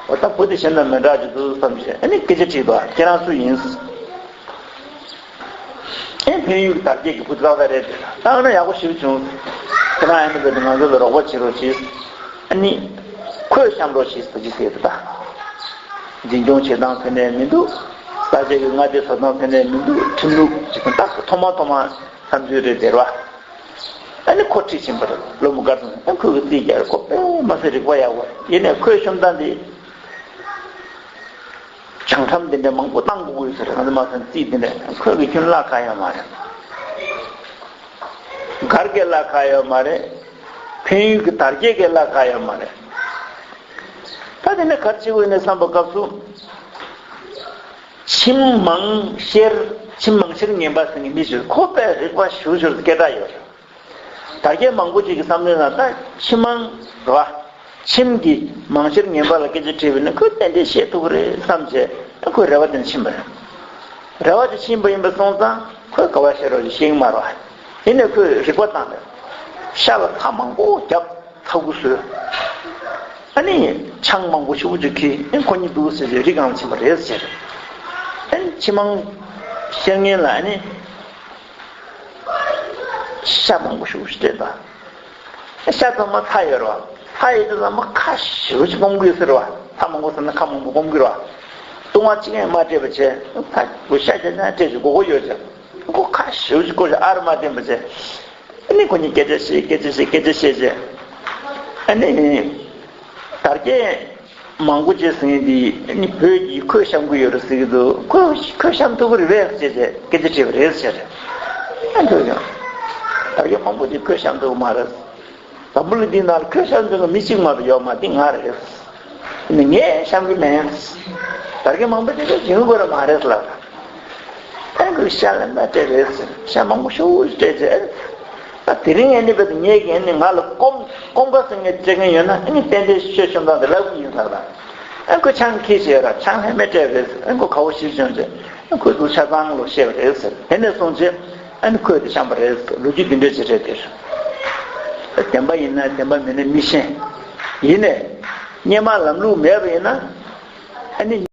འོ་ད་བུ་དེ་གཞན་དང་མི་འདྲ་ཅིག་འདུག་བསམ་བྱས་ཨ་ནི་སྐད་ཆ་དྲིས་པ་ཁྱེད་རང་སུ་ཡིན་ཟེར། ཨེ་འཕན་ཡུལ་གྱི་དར་རྒྱས་ཀྱི་བུ་ཏག་ཏག་རེད་དེ། བཏང་ན་ཡག་པོ་ཞེ་པོ་བྱུང་། ཁྱེད་རང་ཨ་ནི་བས་ང་ཚོ་ལ་རོགས་པ་བྱེད་རོགས་བྱེད། ཨ་ནི་ཁོད་བཤམས་རོགས་བྱེད་ཟེར་གྱི་ཟེར་ད། འཛིན་སྐྱོང་བྱེད་སྟངས་ཕན་ནས་མི་འདུག་ས་ཆ་གི་མངའ་སྡེ་བཟོ་སྟངས་ཕན་ནས་མི་འདུག་ཁྲིམས་ལུགས་ཅིག་ཏག་ཏག་ཐོག་མ་ཐོག་མ་བསམ་ཚུལ་རེད་ཟེར་བ། ཨ་ནི་ཁོ་ཁྲིད་ཕྱིན་པ་རེད། སློབ་མ་དགའ་ཚོམས་ཨ་ཁོས་གི་རྩིས་རྒྱག་ཁོ་དཔེ་མ་སྲིད་རིག་པ་ཡག་པོ་ཡིན་ནས་ཁོད་བཤམས་སྟངས་འདི། བྱང་ཁྲམ་འདི་འདྲ་མང་པོ་བཏང་དགོས་ཀྱི་ཡོད་ས་རེད། ང་ཚོ་མ་སོན་རྩིས་འདི་འདྲ་ཁོས་གི་ཁྱོན་གླ་ཁག་ཡོད་མ་རེད། མགར་གྱི་གླ་ཁག་ཡོད་མ་རེད། འཕན་ཡུལ་གྱི་དར་རྒྱས་ཀྱི་གླ་ཁག་ཡོད་མ་རེད། ད་དེ་ནས་ག་རེ་བྱེད་དགོས་ཡིན་ནས་བསམ་པའི་སྐབས་སུ། ཁྱིམ་མང་ཤེར་ཁྱིམ་མང་ཤེར་ངན་པ་ཟེར་མཁན་མི་ཞིག་ཁོ་དཔེ་རིག་པ་ཞུ་ཞུ་སྐད་གྲགས་ཡོད་རེད། དར་རྒྱས་མང་པོ་ཅིག་གི་བསམ་བློའི་ནང་ད་ཁྱིམ་མང་རེད་བ། ཁྱིམ་གྱི་མང་ཤེར་ངན་པ་ལ་སྐད་ཆ་དྲིས་པ་ཡིན་ན་ཁོས་ཏན་ཏན་བཤད་ཐུབ་ཀྱི་རེད་བསམ་བྱས་ད་ཁོས་རེ་བ་དེ་ནས་ཕྱིན་པ་རེད། རེ་བ་དེ་ཕྱིན་པ་ཡིན་པ་སོང་ཙང་ཁོས་ག་པར་བཤད་རོགས་ཞིག་ཤེས་ཀྱི་མ་རེད་བ། ཡིན་ནའི་ཁོས་རིག་པ་བཏང་ནས་ཤ་ལ་ཐག་མང་པོ་བརྒྱབ། ཚ་ཁུ་བཟོས། ཨ་ནི་ཆང་མང་པོ་ཞེ་པོ་ཅིག་ཁྱེར་ཨ་ཁོ་གཉིས་འདུག་ཟེར་བྱས་རི་སྒང་ལ་ཕྱིན་པ་རེད་ཟེར། ཨ་ནི་ཁྱིམ་མང་ཤེར་ངན་ལ་ཨ་ནི་ཤ་མང་པོ་ཞེ་པོ་ཞིག་སྤྲད་ད། ཤ་ཚང་མ་ཚྭ་ཡོད་རེད་བ། ཚྭ་ཡོད་དུས་ཚང་མ་ཁ་ཞེ་པོ་ཅིག་སྐོམ་གི་ཡོད་ཟེར་བ། ཚྭ་མང་པོ་ཟ་ན་ཁ་མང་པོ་སྐོམ་གི་རེད་བ། བཏུང་བ་གཅིག་ཡང་མ་སྤྲད་པ་བྱས། ཚྭ་ཁོ་ཤ་རྐྱང་རྐྱང་སྤྲད་ཅིག་དགོས་མཁོ་ཡོད་ཅིག་ཁོ་ཁ་ཞེ་པོ་ཅིག་སྐོམ་ཞིག་ཨ་རུ་མ་བསྟན་པ་བྱས། ཨ་ནི་ཁོ་གཉིས་སྐད་ཆ་བཤད། སྐད་ཆ་བཤད། སྐད་ཆ་བཤད་བྱས། ཨ་ནི། དར་རྒྱས་མང་པོ་བྱས་ཟེར་མཁན་འདི་ནི་བོད་ཀྱིས་ཁོས་བཤམས་ཀྱི་ཡོད་རེད་ཟེར་གྱི་འདུག་ཁོས་ཁོས་བཤམས་ཐུབ་ཀྱི་རེད་པས་ཟེར་བྱས་སྐད་ཆ་དྲིས་པ་རེད་ཟེར། ཨ་འདུག་ཡང་། དར་རྒྱས་མང་པོ་འདི་ཁོས་བཤམས་ཐུབ་ཀྱི་མ་རེད། འཛམ་བུ་གླིང་འདི་ནང་ལ་ཁོས་བཤམས་ཐུབ་མཁན་མི་གཅིག་མ་གཏོགས་ཡོད་མ་རེད། འདི་ང་རེད། ནི་ངས་བཤམས་ཀྱི་མེད། དར་རྒྱས་མང་པོ་འདི་ཚོས་བྱེད་དགོས་ར་མ་རེད་ལབ། ཨ་ཁོས་ཤ་ལ་མ་སྤྲད་རེད་ཟེར། ཤ་མང་པོ་ཞེ་པོ་ཅིག་སྤྲད་རྗེས། ཨ་དེ་རིང་ཨ་ནི་བས་ངས་ཀྱི་ཨ་ནི་ང་ལ་སྐོམ་སྐོམ་ཁ་ཟེར་མཁན་སྤྲད་མཁན་ཡོད་ན་ཨ་ནི་ཏན་ཏན་ཤོད་ཤོད་སྟངས་དེ་ལབ་གི་ཡིན་ལབ་ལ། ཨ་ཁོས་ཆང་ཁྱེར་བྱས་ར་ཆང་ལྷད་མེད་སྤྲད་རེད་ཟེར། ཨ་ཁོ་དགའ་བོ་ཞེ་པོ་བྱུང་རྗེས། ཨ་ཁོས་དུ་ཆ་ཚང་ལོ་བཤད་པ་རེད་ཟེར། དེ་ནས་བཟུང་རྗེས་ཨ་ནི་ཁོས་དེ་བཤམས་པ་རེད་ཟེར། ལོ་རྒྱུས་འདི་འདྲ་ཅིག་རེད་དེ། ཨ་བདེན་པ་ཡིན་ན་བདེན་པ་མིན་ན་མི་ཤེས། ཡིན་ནས། སྔོན་མ་ལམ་ལུགས་མེད་པ་ཡིན་ན། ཨ་ནི།